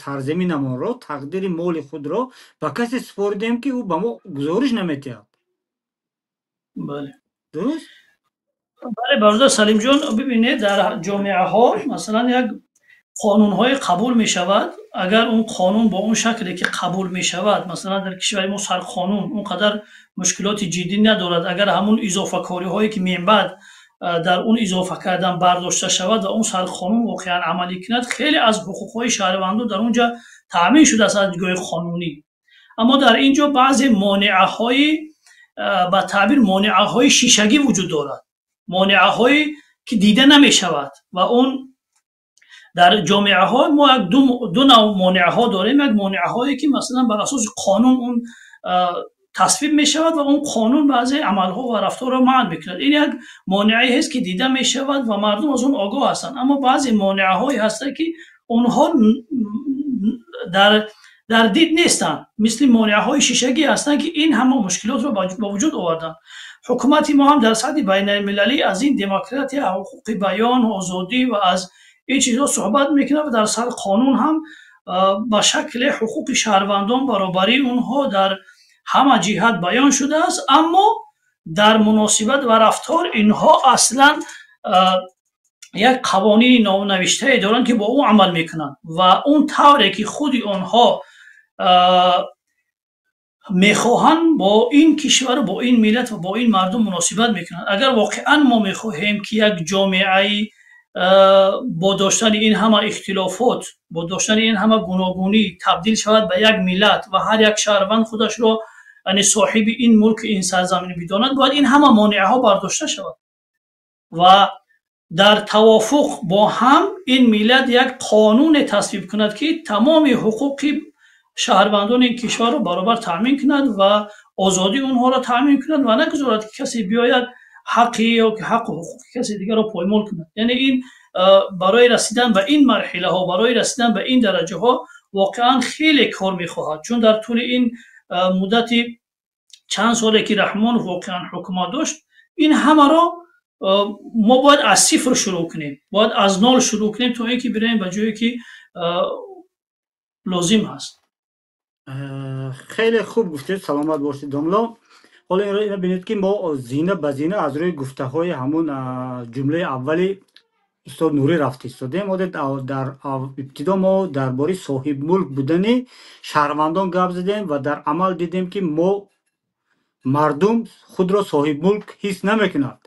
сарзаминамонро, тақдири моли худро ба касе супоридем, ки ӯ ба мо гузориш наметиҳад? Дуруст.
Бале, бародар Салимҷон, бибинед, дар ҷомеаҳо, масалан, як қонунҳое қабул мешавад. Агар он қонун бо он шакле ки қабул мешавад, масалан, дар кишвари мо сарқонун он қадар мушкилоти ҷиддӣ надорад, агар ҳамун изофакориҳое, ки минбаъд дар он изофа кардан, бардошта шавад ва он сарқонун воқеан амалӣ кунад, хеле аз ҳуқуқҳои шаҳрвандон дар он ҷо таъмин шудааст аз нигоҳи қонунӣ. Аммо дар ин ҷо баъзе монеаҳои, ба таъбир, монеаҳои шишагӣ вуҷуд дорад, монеаҳое ки дида намешавад. Ва он дар ҷомеаҳо мо як ду нав монеаҳо дорем. Як монеаҳое, ки масалан бар асоси қонун он тасвиб мешавад ва он қонун баъзе амалҳо ва рафторро манъ мекунад. Ин як монеае ки дида мешавад ва мардум аз он огоҳ ҳастанд. Аммо баъзе монеаҳое ҳастанд, ки онҳо дар дид нестанд, мисли монеаҳои шишагӣ ҳастанд, ки ин ҳама мушкилотро ба вуҷуд оварданд. Ҳукумати мо ҳам дар сатҳи байналмилалӣ аз ин демократия, ҳуқуқи баён, озодӣ ва аз ин чизҳо суҳбат мекунад ва дар сар қонун ҳам ба шакли ҳуқуқи шаҳрвандон, баробарии онҳо дар ҳама ҷиҳат баён шудааст, аммо дар муносибат ва рафтор инҳо аслан як қавонини нонавиштае доранд, ки бо ӯ амал мекунанд ва он тавре ки худи онҳо мехоҳанд, бо ин кишвару бо ин миллат ва бо ин мардум муносибат мекунанд. Агар воқеан мо мехоҳем, ки як ҷомеаи бо доштани ин ҳама ихтилофот, бо доштани ин ҳама гуногунӣ табдил шавад ба як миллат ва ҳар як шаҳрванд худашро, яъне, соҳиби ин мулк, ин сарзамин бидонад, бояд ин ҳама монеаҳо бардошта шавад ва Дар тавофуқ бо ҳам ин миллат як қонуне тасвиб кунад, ки тамоми ҳуқуқи шаҳрвандони ин кишварро баробар таъмин кунад ва озодии онҳоро таъмин кунад ва нагузорад, ки касе биёяд ҳаққи ё ки ҳаққу ҳуқуқи касе дигарро поймол кунад. Яъне ин барои расидан ба ин марҳилаҳо, барои расидан ба ин дараҷаҳо воқеан хеле кор мехоҳад, чун дар тӯли ин муддати чанд соле, ки Раҳмонов воқеан ҳукумат дошт, ин ҳамаро мо бояд аз сифр шурӯъ кунем, бояд аз нол шурӯъ кунем, то ин ки бираем ба ҷое, ки лозим ҳаст.
Хеле хуб гуфтед, саломат бошед, домло. Ҳоло инро бинед, ки мо зина ба зина аз рӯи гуфтаҳои ҳамун ҷумлаи аввали устод Нурӣ рафта истодем. Дар ибтидо мо дар бораи соҳибмулк будани шаҳрвандон гап задем ва дар амал дидем, ки мо мардум худро соҳибмулк ҳис намекунад.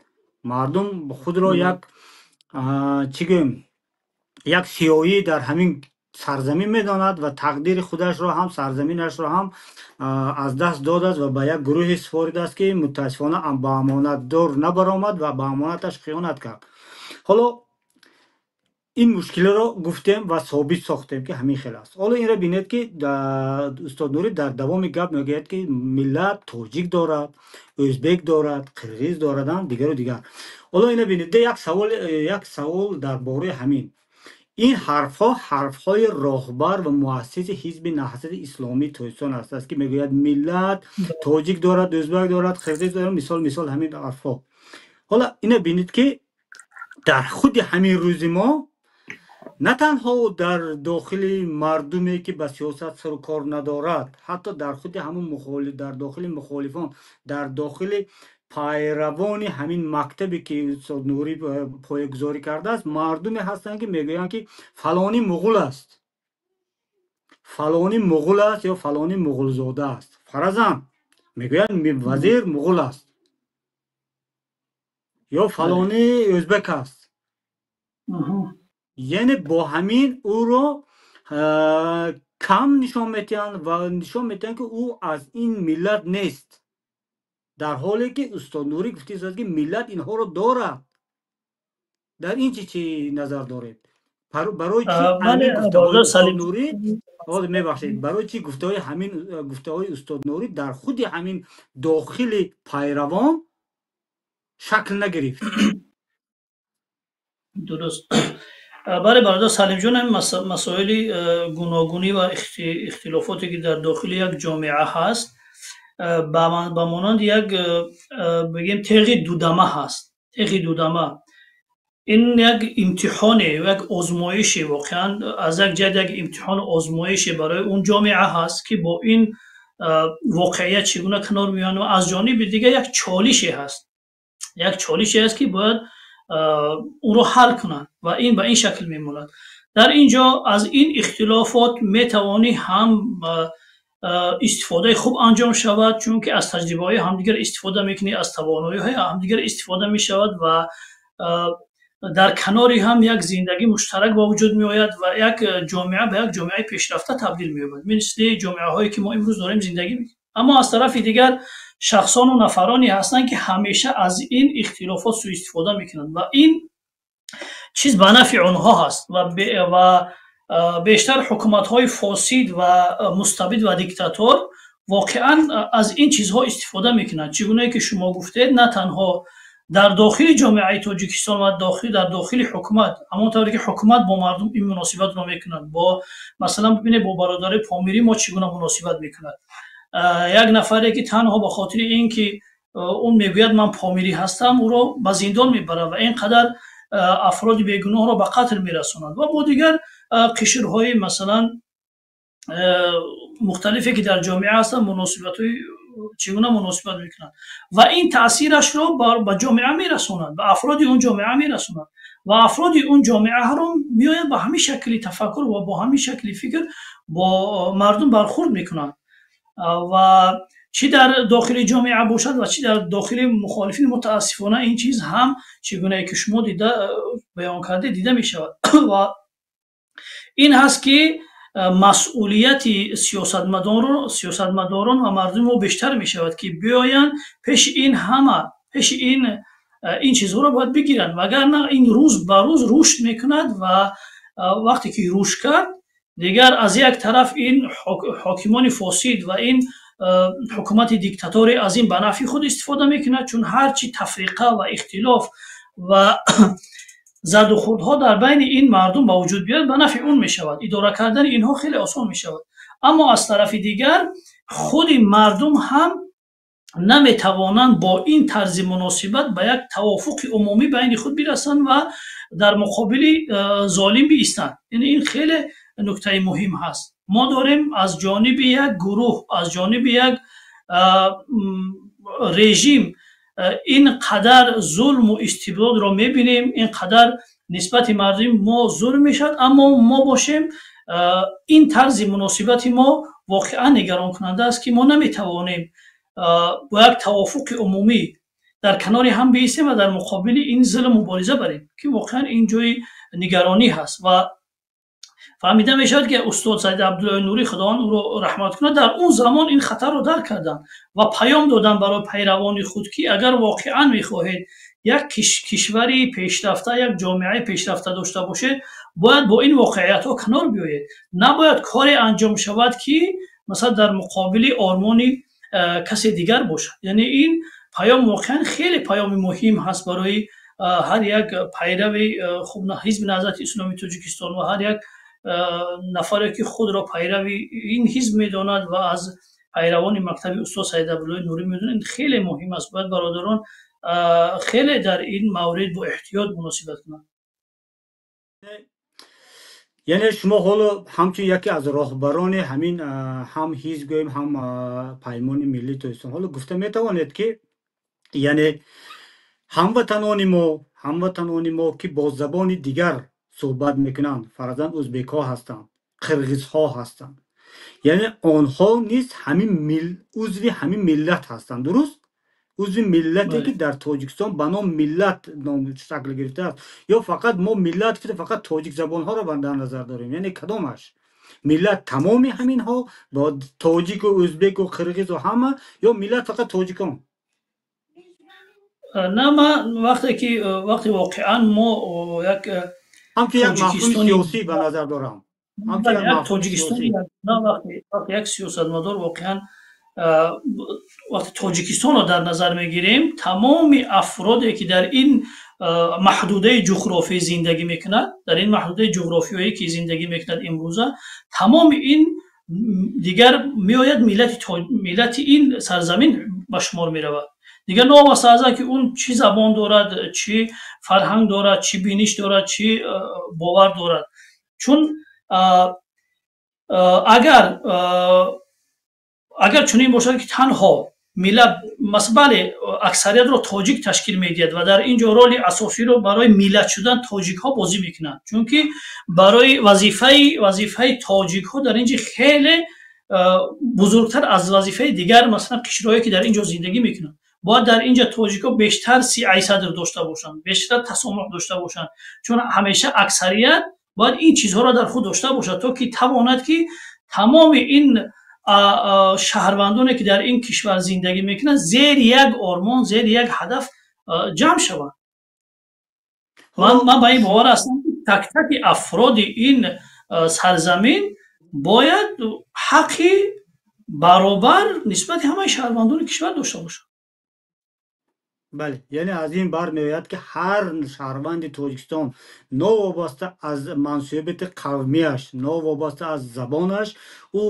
Мардум худро як, чӣ гӯем, як сиёҳӣ дар ҳамин сарзамин медонад ва тақдири худашро ҳам, сарзаминашро ҳам аз даст додааст ва ба як гурӯҳе супоридааст, ки мутаассифона ба амонатдор набаромад ва ба амонаташ хиёнат кард. Ҳоло ин мушкилиро гуфтем ва собит сохтем, ки ҳамин хел аст. Ҳоло инро бинед, ки устод Нурӣ дар давоми гап мегӯяд, ки миллат тоҷик дорад, ӯзбек дорад, қирғиз дорад, дигару дигар. Ҳоло ина бинед, як савол дар бораи ҳамин. Ин ҳарфҳо ҳарфҳои роҳбар ва муассиси Ҳизби Наҳзати Исломии Тоҷикистон аст, ки мегӯяд, миллат тоҷик дорад, ӯзбек дорад, қирғиз дорад, мисол ҳамин ҳарфҳо. Ҳоло ина бинед, ки дар худи ҳамин рӯзи мо на танҳо дар дохили мардуме, ки ба сиёсат сару кор надорад, ҳатто дар худи ҳамун дар дохили мухолифон, дар дохили пайравони ҳамин мактабе, ки устод Нурӣ поягузорӣ кардааст, мардуме ҳастанд, ки мегӯянд, ки фалонӣ муғул аст, фалонӣ муғул аст ё фалонӣ муғулзода аст. Фаразан мегӯянд, вазир муғул аст ё фалонӣ ӯзбек аст. Яъне бо ҳамин ӯро кам нишон медиҳанд ва нишон медиҳанд, ки ӯ аз ин миллат нест, дар ҳоле ки устод Нурӣ гуфтааст, ки миллат инҳоро дорад. Дар ин чи чӣ назар доред? Барои чӣ ҳамин гуфтаҳои устод Нурӣ, мебахшед, барои чӣ гуфтаҳои ҳамин гуфтаҳои устод Нурӣ дар худи ҳамин дохили пайравон шакл нагирифт?
Дуруст, бале, бародар Салимҷон, ҳамин масоили гуногунӣ ва ихтилофоте, ки дар дохили як ҷомеа ҳаст, ба монанди як, бигем, теғи дудама ҳаст. Теғи дудама ин як имтиҳоне, як озмоише, воқеан аз як ҷиҳат як имтиҳону озмоише барои он ҷомеа ҳаст, ки бо ин воқеият чӣ гуна канор меоянд, ва аз ҷониби дигар як чолише ҳаст, як чолише ҳаст, ки бояд онро ҳал кунанд, ва ин ба ин шакл мемонад. Дар ин ҷо аз ин ихтилофот метавонӣ ҳам истифодаи хуб анҷом шавад, чунки аз таҷрибаҳои ҳамдигар истифода мекунӣ, аз тавоноиҳои ҳамдигар истифода мешавад ва дар канори ҳам як зиндагии муштарак ба вуҷуд меояд ва як ҷомеа ба як ҷомеаи пешрафта табдил меёбад, мисли ҷомеаҳое, ки мо имрӯз дорем зиндагӣ мекунем. Аммо аз тарафи дигар шахсону нафароне ҳастанд, ки ҳамеша аз ин ихтилофот сӯистифода мекунанд ва ин чиз ба нафъи онҳо ҳаст. Ва бештар ҳукуматҳои фосид ва мустабид ва диктатор воқеан аз ин чизҳо истифода мекунанд. Чӣ гунае ки шумо гуфтед, на танҳо дар дохили ҷомеаи Тоҷикистон ва дар дохили ҳукумат, ҳамон тавре ки ҳукумат бо мардум ин муносибатро мекунад, бо масалан, бибинед, бо бародари помирӣ мо чӣ гуна муносибат мекунад. Як нафаре, ки танҳо ба хотири ин ки он мегӯяд, ман помирӣ ҳастам, ӯро ба зиндон мебарад ва ин қадар афроди бегуноҳро ба қатл мерасонад, ва бо дигар қишрҳои, масалан, мухталифе, ки дар ҷомеа ҳастанд, муносибатҳои чӣ гуна муносибат мекунанд ва ин таъсирашро ба ҷомеа мерасонад, ба афроди он ҷомеа мерасонад ва афроди он ҷомеаро меоянд, ба ҳамин шакли тафаккур ва бо ҳамин шакли фикр бо мардум бархурд мекунанд. Ва чӣ дар дохили ҷомеа бошад ва чӣ дар дохили мухолифин, мутаассифона, ин чиз ҳам, чӣ гунае ки шумо дида баён кардед, дида мешавад. Ва ин ҳаст, ки масъулияти сиёсатмадорон ва мардуми мо бештар мешавад, ки биёянд пеши ин ҳама, пеши ин Ин чизҳоро бояд бигиранд, вагарна ин рӯз ба рӯз рушд мекунад ва вақте ки рушд кард, дигар аз як тараф ин ҳокимони фосид ва ин ҳукумати диктаторӣ аз ин ба нафъи худ истифода мекунад, чун ҳарчи тафриқа ва ихтилоф ва задухӯрдҳо дар байни ин мардум ба вуҷуд биёяд, ба нафъи он мешавад. Идора кардани инҳо хеле осон мешавад. Аммо аз тарафи дигар худи мардум ҳам наметавонанд бо ин тарзи муносибат ба як тавофуқи умумӣ байни худ бирасанд ва дар муқобили золим биистанд. Яъне ин хеле нуктаи муҳим ҳаст. Мо дорем аз ҷониби як гурӯҳ, аз ҷониби як режим ин қадар зулму истибдодро мебинем, ин қадар нисбати мардуми мо зулм мешавад, аммо мо бошем, ин тарзи муносибати мо воқеан нигаронкунанда аст, ки мо наметавонем бо як тавофуқи умумӣ дар канори ҳам биистем ва дар муқобили ин зулм мубориза барем, ки воқеан ин ҷои нигаронӣ ҳаст. Ва фаҳмида мешавад, ки устод Саид Абдуллои Нурӣ, Худованд ӯро раҳмат кунад, дар он замон ин хатарро дарк карданд ва паём доданд барои пайравони худ, ки агар воқеан мехоҳед як кишвари пешрафта, як ҷомеаи пешрафта дошта бошед, бояд бо ин воқеиятҳо канор биёед. Набояд коре анҷом шавад, ки масалан дар муқобили ормони касе дигар бошад. Яъне ин паём воқеан хеле паёми муҳим ҳаст барои ҳар як пайрави хуб Ҳизби Наҳзати Исломии Тоҷикистон ва ҳар як нафаре, ки худро пайрави ин ҳизб медонад ва аз пайравони мактаби устод Саид Абдуллои Нурӣ медонад. Ин хеле муҳим аст. Бояд бародарон хеле дар ин маврид бо эҳтиёт муносибат кунанд.
Яъне шумо ҳоло ҳамчун яке аз роҳбарони ҳамин ҳам ҳизб гӯем, ҳам Паймони Миллии Тоҷикистон, ҳоло гуфта метавонед, ки яъне ҳамватанони мо, ки бо забони дигар суҳбат мекунанд, фарзан ӯзбекҳо ҳастанд, қирғизҳо ҳастанд, яъне онҳо низ ҳамин узви ҳамин миллат ҳастанд, дуруст? Узви миллате, ки дар Тоҷикистон ба ном миллат ном шакл гирифтааст, ё фақат мо миллат фақат тоҷикзабонҳоро дар назар дорем? Яъне кадомаш миллат? Тамоми ҳаминҳо бо тоҷику ӯзбеку қирғизу ҳама, ё миллат фақат тоҷикон?
На, ман вақте ки вақте воқеан мо як
ҳамчун як мафҳуми сиёсӣ ба назар дорам.
Як Тоҷикистон, вақте як сиёсатмадор, воқеан вақте Тоҷикистонро дар назар мегирем, тамоми афроде, ки дар ин маҳдудаи ҷуғрофӣ зиндагӣ мекунад, дар ин маҳдудаи ҷуғрофиёе ки зиндагӣ мекунад имрӯза, тамоми ин дигар меояд миллати ин сарзамин ба шумор меравад. Дигар новобаста аз он ки он чӣ забон дорад, чӣ фарҳанг дорад, чӣ биниш дорад, чӣ бовар дорад. Чун агар чунин бошад, ки танҳо миллат, бале, аксариятро тоҷик ташкил медиҳад ва дар ин ҷо роли асосиро барои миллат шудан тоҷикҳо бозӣ мекунанд, чунки барои вазифаи тоҷикҳо дар ин ҷо хеле бузургтар аз вазифаи дигар, масалан, қишрҳое, ки дар ин ҷо зиндагӣ мекунанд. Бояд дар ин ҷо тоҷикҳо бештар сиаи садр дошта бошанд, бештар тасомуҳ дошта бошанд, чун ҳамеша аксарият бояд ин чизҳоро дар худ дошта бошад, то ки тавонад, ки тамоми ин шаҳрвандоне, ки дар ин кишвар зиндагӣ мекунанд, зери як ормон, зери як ҳадаф ҷамъ шаванд. Ман ба ин бовар ҳастам, ки так-таки афроди ин сарзамин бояд ҳаққи баробар нисбати ҳамаи шаҳрвандони кишвар дошта бошанд.
Бале, яъне аз ин бармеояд, ки ҳар шаҳрванди Тоҷикистон новобаста аз мансубияти қавмияш, новобаста аз забонаш, ӯ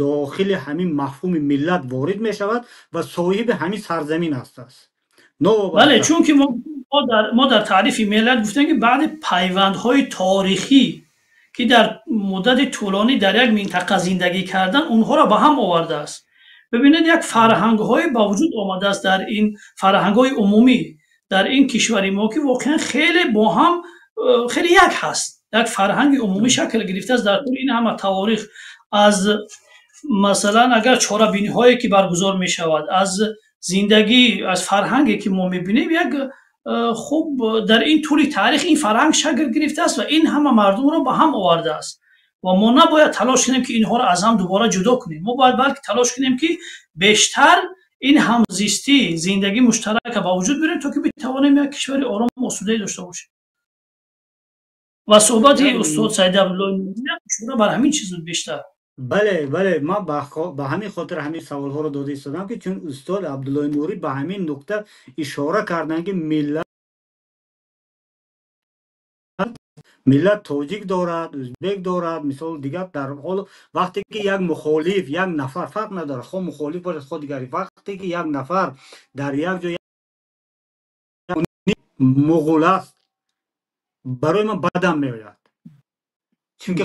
дохили ҳамин мафҳуми миллат ворид мешавад ва соҳиби ҳамин сарзамин ҳастааст.
Бале, чунки мо дар таърифи миллат гуфтем, ки баъди пайвандҳои торихӣ, ки дар муддати тӯлонӣ дар як минтақа зиндагӣ кардан онҳоро ба ҳам овардааст. Бибинед, як фарҳангҳое ба вуҷуд омадааст дар ин фарҳангҳои умумӣ дар ин кишвари мо, ки воқеан хеле бо ҳам хеле як ҳаст. Як фарҳанги умумӣ шакл гирифтааст дар тӯли ин ҳама таворих. Аз масалан, агар чорабиниҳое, ки баргузор мешавад, аз зиндагӣ, аз фарҳанге, ки мо мебинем, як хуб дар ин тӯли таърих ин фарҳанг шакл гирифтааст ва ин ҳама мардумро ба ҳам овардааст. Ва мо набояд талош кунем, ки инҳоро аз ҳам дубора ҷудо кунем. Мо бояд балки талош кунем, ки бештар Ин ҳамзистӣ, зиндагӣ муштарака ба вуҷуд биёрем, то ки битавонем як кишвари ором осудае дошта бошем. Ва суҳбати устод Саид Абдуллои ишора бар ҳамин чиз буд бештар.
Бале, бале, ман ба ҳамин хотир ҳамин саволҳоро дода истодам, ки чун устод Абдуллои Нурӣ ба ҳамин нуқта ишора карданд, ки миллат тоҷик дорад, ӯзбек дорад, мисол дигар. Дар ҳол вақте ки як мухолиф, як нафар, фарқ надорад, хо мухолиф бошад, хо дигари, вақте ки як нафар дар як ҷо муғул аст, барои ман бадам меояд, чунки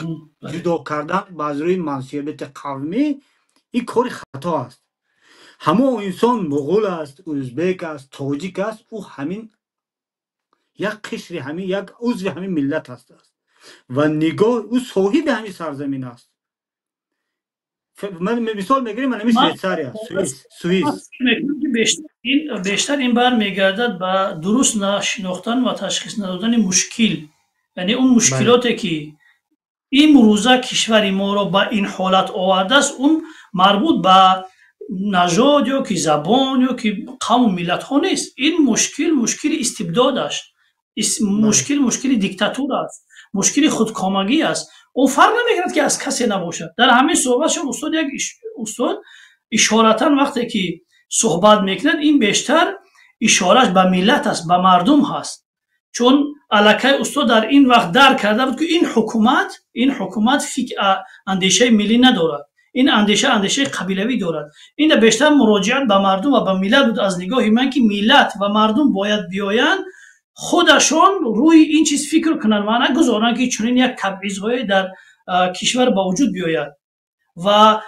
ҷудо кардан аз рӯи мансубияти қавмӣ ин кори хато аст. Ҳамон инсон муғул аст, ӯзбек аст, тоҷик аст, ӯ ҳамин як қишри, ҳамин як узви ҳамин миллат аст ва нигоҳ ӯ соҳиби ҳамин сарзамин аст. Ман мисол мегирем, ман ҳамин Швейтсария, Суис.
Бештар ин бармегардад ба дуруст нашинохтан ва ташхис надодани мушкил, яъне он мушкилоте ки имрӯза кишвари моро ба ин ҳолат овардааст, он марбут ба нажод ё ки забон ё ки қавму миллатҳо нест. Ин мушкил мушкили истибдод аст, мушкил мушкили диктатура аст, мушкили худкомагӣ аст. Он фарқ намекунад ки аз касе набошад. Дар ҳамин суҳбатшон устод як устод ишоратан вақте ки суҳбат мекунад, ин бештар ишорааш ба миллат аст, ба мардум ҳаст. Чун аллакай устод дар ин вақт дарк карда буд, ки ин ҳукумат фикр, андешаи миллӣ надорад, ин андеша андешаи қабилавӣ дорад. Ин бештар муроҷиат ба мардум ва ба миллат буд аз нигоҳи ман, ки миллат ва мардум бояд биёянд, худашон рӯи ин чиз фикр кунанд ва нагузоранд, ки чунин як табъизҳое дар кишвар ба вуҷуд биёяд. Ва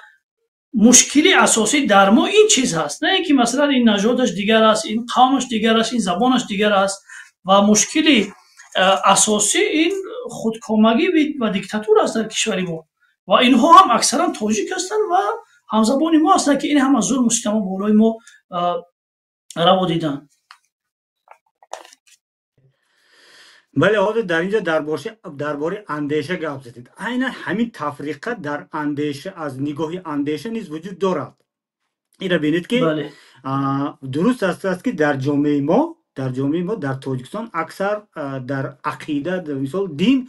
мушкили асосӣ дар мо ин чиз ҳаст, на ин ки масалан ин нажодаш дигар аст, ин қавмаш дигар аст, ин забонаш дигар аст. Ва мушкили асосӣ ин худкомагӣ ва диктатура аст дар кишвари мо. Ва инҳо ҳам аксаран тоҷик ҳастанд ва ҳамзабони мо ҳастанд, ки ин ҳама зулму ситамо болои мо раво диданд.
Бале, ҳозир дар инҷо дар бораи андеша гап задед. Айнан ҳамин тафриқа дар андеша, аз нигоҳи андеша низ вуҷуд дорад. Инро бинед, ки дуруст аст, ки дар ҷомеаи мо, дар Тоҷикистон, аксар дар ақида, мисол дин,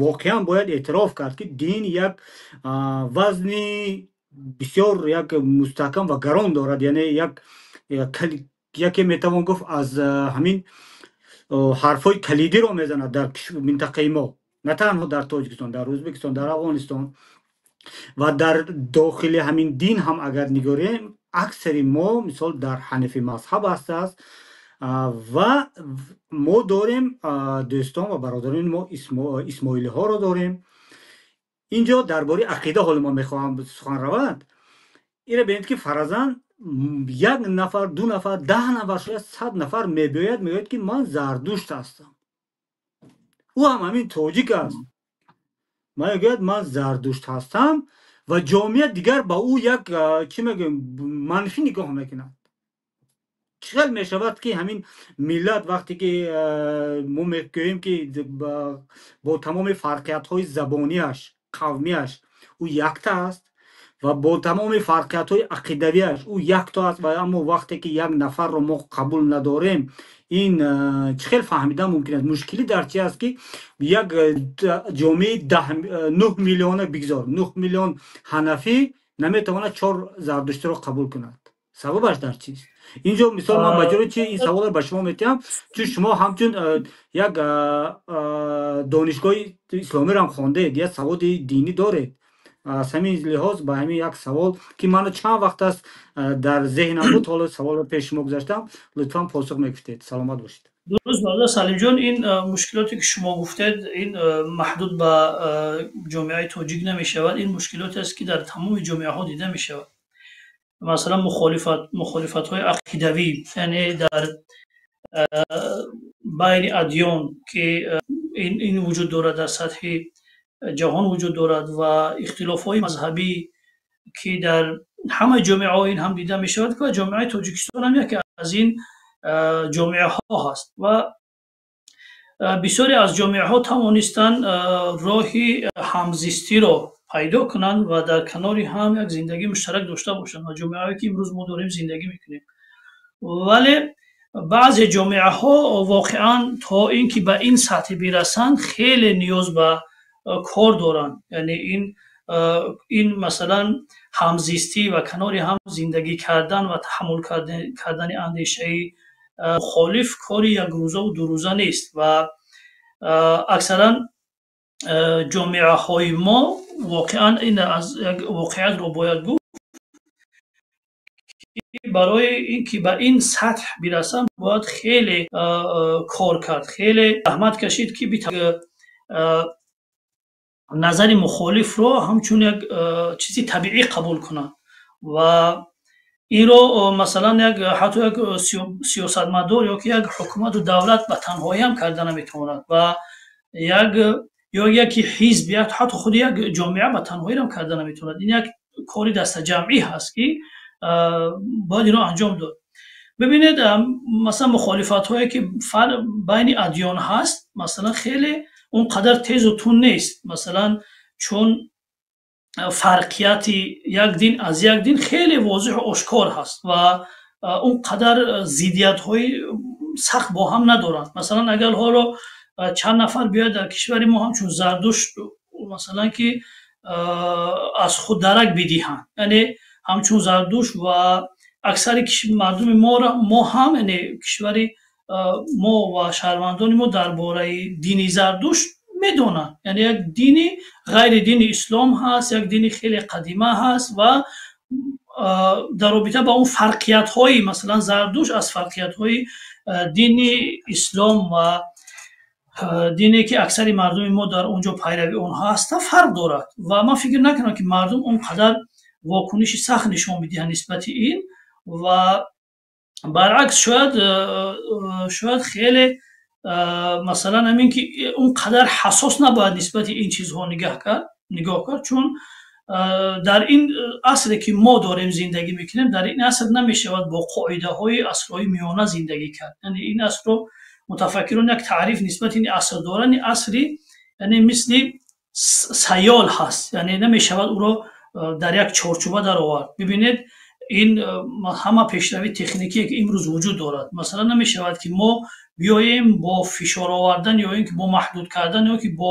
воқеан бояд эътироф кард, ки дин як вазни бисёр як мустаҳкам ва гарон дорад, яъне як яке метавон гуфт, аз ҳамин ҳарфҳои калидиро мезанад дар минтақаи мо, на танҳо дар Тоҷикистон, дар Ӯзбекистон, дар Афғонистон. Ва дар дохили ҳамин дин ҳам агар нигорем, аксари мо мисол дар ҳанафи мазҳаб ҳастааст ва мо дорем дӯстон ва бародарони мо исмоилиҳоро дорем. Инҷо дар бораи ақида ҳоло мо мехоҳам сухан равад. Инро бинед, ки фаразан як нафар, ду нафар, 10 нафар, шояд 100 нафар мебиёяд, мегӯяд, ки ман зардушт ҳастам. Ӯ ҳам ҳамин тоҷик аст, мегӯяд, ман зардушт ҳастам, ва ҷомеа дигар ба ӯ як, чӣ мегӯем, манфӣ нигоҳ мекунад. Чӣ хел мешавад, ки ҳамин миллат, вақте ки мо мегӯем, ки бо тамоми фарқиятҳои забонияш, қавмияш ӯ якта аст ва бо тамоми фарқиятҳои ақидавиаш ӯ якто аст, ва аммо вақте ки як нафарро мо қабул надорем, ин чӣ хел фаҳмидан мумкин аст? Мушкилӣ дар чи аст, ки як ҷомеаи 9 миллиона, бигзор 9 миллион ҳанафӣ, наметавонад чор зардуштиро қабул кунад? Сабабаш дар чист инҷо? Мисол, ман ба ҷои чи ин саволро ба шумо метиҳам, чун шумо ҳамчун як донишгоҳи исломиро ҳам хондед, як саводи динӣ доред. Аз ҳамин лиҳоз ба ҳамин як савол, ки ману чанд вақт аст дар зеҳнам буд, ҳоло саволро пеши шумо гузаштам, лутфан посух мегуфтед. Саломат бошед.
Дуруст, бародар Салимҷон, ин мушкилоте ки шумо гуфтед, ин маҳдуд ба ҷомеаи тоҷик намешавад. Ин мушкилоте аст, ки дар тамоми ҷомеаҳо дида мешавад. Масалан, мухолифатҳои ақидавӣ, яъне дар байни адён, ки ин вуҷуд дорад, дар сатҳи ҷаҳон вуҷуд дорад, ва ихтилофҳои мазҳабӣ, ки дар ҳамаи ҷомеаҳо ин ҳам дида мешавад, ва ҷомеаи Тоҷикистон ҳам яке аз ин ҷомеаҳо ҳаст. Ва бисёре аз ҷомеаҳо тавонистанд роҳи ҳамзистиро пайдо кунанд ва дар канори ҳам як зиндагии муштарак дошта бошанд ва ҷомеаҳое ки имрӯз мо дорем зиндагӣ мекунем. Вале баъзе ҷомеаҳо воқеан то ин ки ба ин сатҳ бирасанд, хеле ниёз ба кор доранд. Яъне ин масалан ҳамзистӣ ва канори ҳам зиндагӣ кардан ва таҳаммул кардани андешаи мухолиф кори якрӯзаву дурӯза нест ва аксаран ҷомеаҳои мо воқеан ин аз як воқеиятро бояд гуфт, барои ин ки ба ин сатҳ бирасанд, бояд хеле кор кард, хеле заҳмат кашид, ки назари мухолифро ҳамчун як чизи табиӣ қабул кунанд ва инро масалан як ҳатто як сиёсатмадор ё ки як ҳукумату давлат ба танҳоӣ ҳам карда наметавонад ва як ё яке ҳизб, ҳатто худи як ҷомеа ба танҳоӣ ҳам карда наметавонад. Ин як кори дастаҷамъӣ ҳаст, ки бояд инро анҷом дод. Бибинед, масалан, мухолифатҳое ки байни адён ҳаст, масалан, хеле он қадар тезу тунд нест, масалан, чун фарқияти як дин аз як дин хеле возеҳу ошкор ҳаст ва он қадар зиддиятҳои сахт бо ҳам надоранд. Масалан, агар ҳоло чанд нафар биёяд дар кишвари мо ҳамчун Зардушт, масалан, ки аз худ дарак бидиҳанд, яъне ҳамчун Зардушт, ва аксари мардуми мо ҳам, яъне кишвари мо ва шаҳрвандони мо дар бораи дини Зардушт медонанд, яъне як дини ғайри дини ислом ҳаст, як дини хеле қадима ҳаст ва дар робита ба он фарқиятҳои, масалан, Зардушт аз фарқиятҳои дини ислом ва дине ки аксари мардуми мо дар он ҷо пайрави онҳо ҳастанд, фарқ дорад ва ман фикр накунам, ки мардум он қадар вокуниши сахт нишон бидиҳанд нисбати ин ва баръакс, шояд хеле, масалан, ҳамин ки он қадар ҳассос набояд нисбати ин чизҳо нигоҳ кард, чун дар ин асре ки мо дорем зиндагӣ мекунем, дар ин аср намешавад бо қоидаҳои асрҳои миёна зиндагӣ кард. Яъне ин асрро мутафаккирон як таъриф нисбати ин аср доранд: ин асри, яъне, мисли сайёл ҳаст, яъне намешавад ӯро дар як чорчӯба даровард. Бибинед, ин ҳама пешравии техникие ки имрӯз вуҷуд дорад, масалан, намешавад ки мо биёем бо фишор овардан ё ин ки бо маҳдуд кардан ё ки бо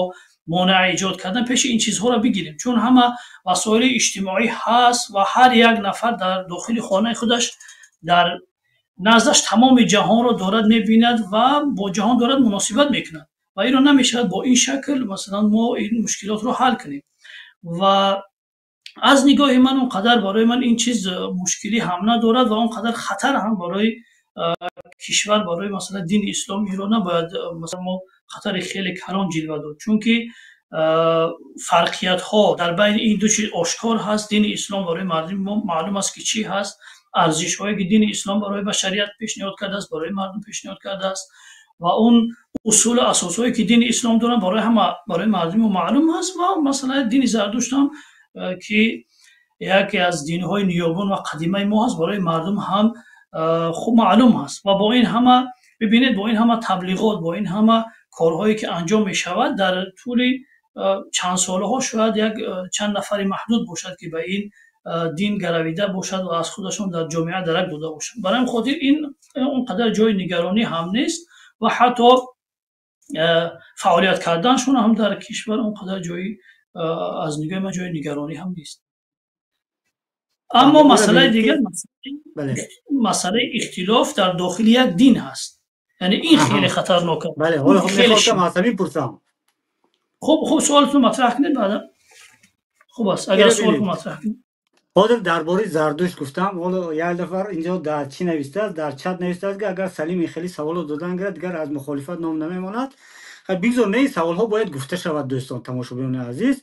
монеа эҷод кардан пеши ин чизҳоро бигирем, чун ҳама васоили иҷтимоӣ ҳаст ва ҳар як нафар дар дохили хонаи худаш дар наздаш тамоми ҷаҳонро дорад, мебинад ва бо ҷаҳон дорад муносибат мекунад ва инро намешавад бо ин шакл, масалан, мо ин мушкилотро ҳал кунем. Ва аз нигоҳи ман он қадар барои ман ин чиз мушкилӣ ҳам надорад ва он қадар хатар ҳам барои кишвар, барои, масалан, дини ислом инро набояд, масалан, мо хатари хеле калон ҷилва дод, чунки фарқиятҳо дар байни ин ду чиз ошкор ҳаст. Дини ислом барои мардуми мо маълум аст, ки чӣ ҳаст, арзишҳое ки дини ислом барои башарият пешниҳод кардааст, барои мардум пешниҳод кардааст ва он усулу асосҳое ки дини ислом доранд, барои ҳама, барои мардуми мо маълум аст. Ва масалан, дини Зардушт ҳам, ки яке аз динҳои ниёгон ва қадимаи мо ҳаст, барои мардум ҳам хуб маълум ҳаст. Ва бо ин ҳама, бибинед, бо ин ҳама таблиғот, бо ин ҳама корҳое ки анҷом мешавад, дар тӯли чанд солаҳо шояд як чанд нафари маҳдуд бошад, ки ба ин дин гаравида бошад ва аз худашон дар ҷомеа дарак дода бошад. Барои ҳамин хотир ин он қадар ҷои нигаронӣ ҳам нест ва ҳатто фаъолият карданшон ҳам дар кишвар он қадар ҷои, аз нигоҳи ман, ҷои нигаронӣ ҳам нест. Аммо масъалаи дигар, масъалаи ихтилоф дар дохили як дин ҳаст, яъне ин хеле хатарнок аст.
Бале, ҳоло мехостам аз ҳамин пурсам.
Хуб, суолатон матраҳ кунед баъда. Хуб аст, агар суолатон матраҳ кунед.
Ҳозир дар бораи Зардушт гуфтам. Ҳоло як нафар инҷо дар чӣ навистааст, дар чат навистааст, ки агар Салим ин хеле саволо додан гирад, дигар аз мухолифат ном намемонад. Бигзор, не, саволҳо бояд гуфта шавад, дӯстон, тамошобинони азиз,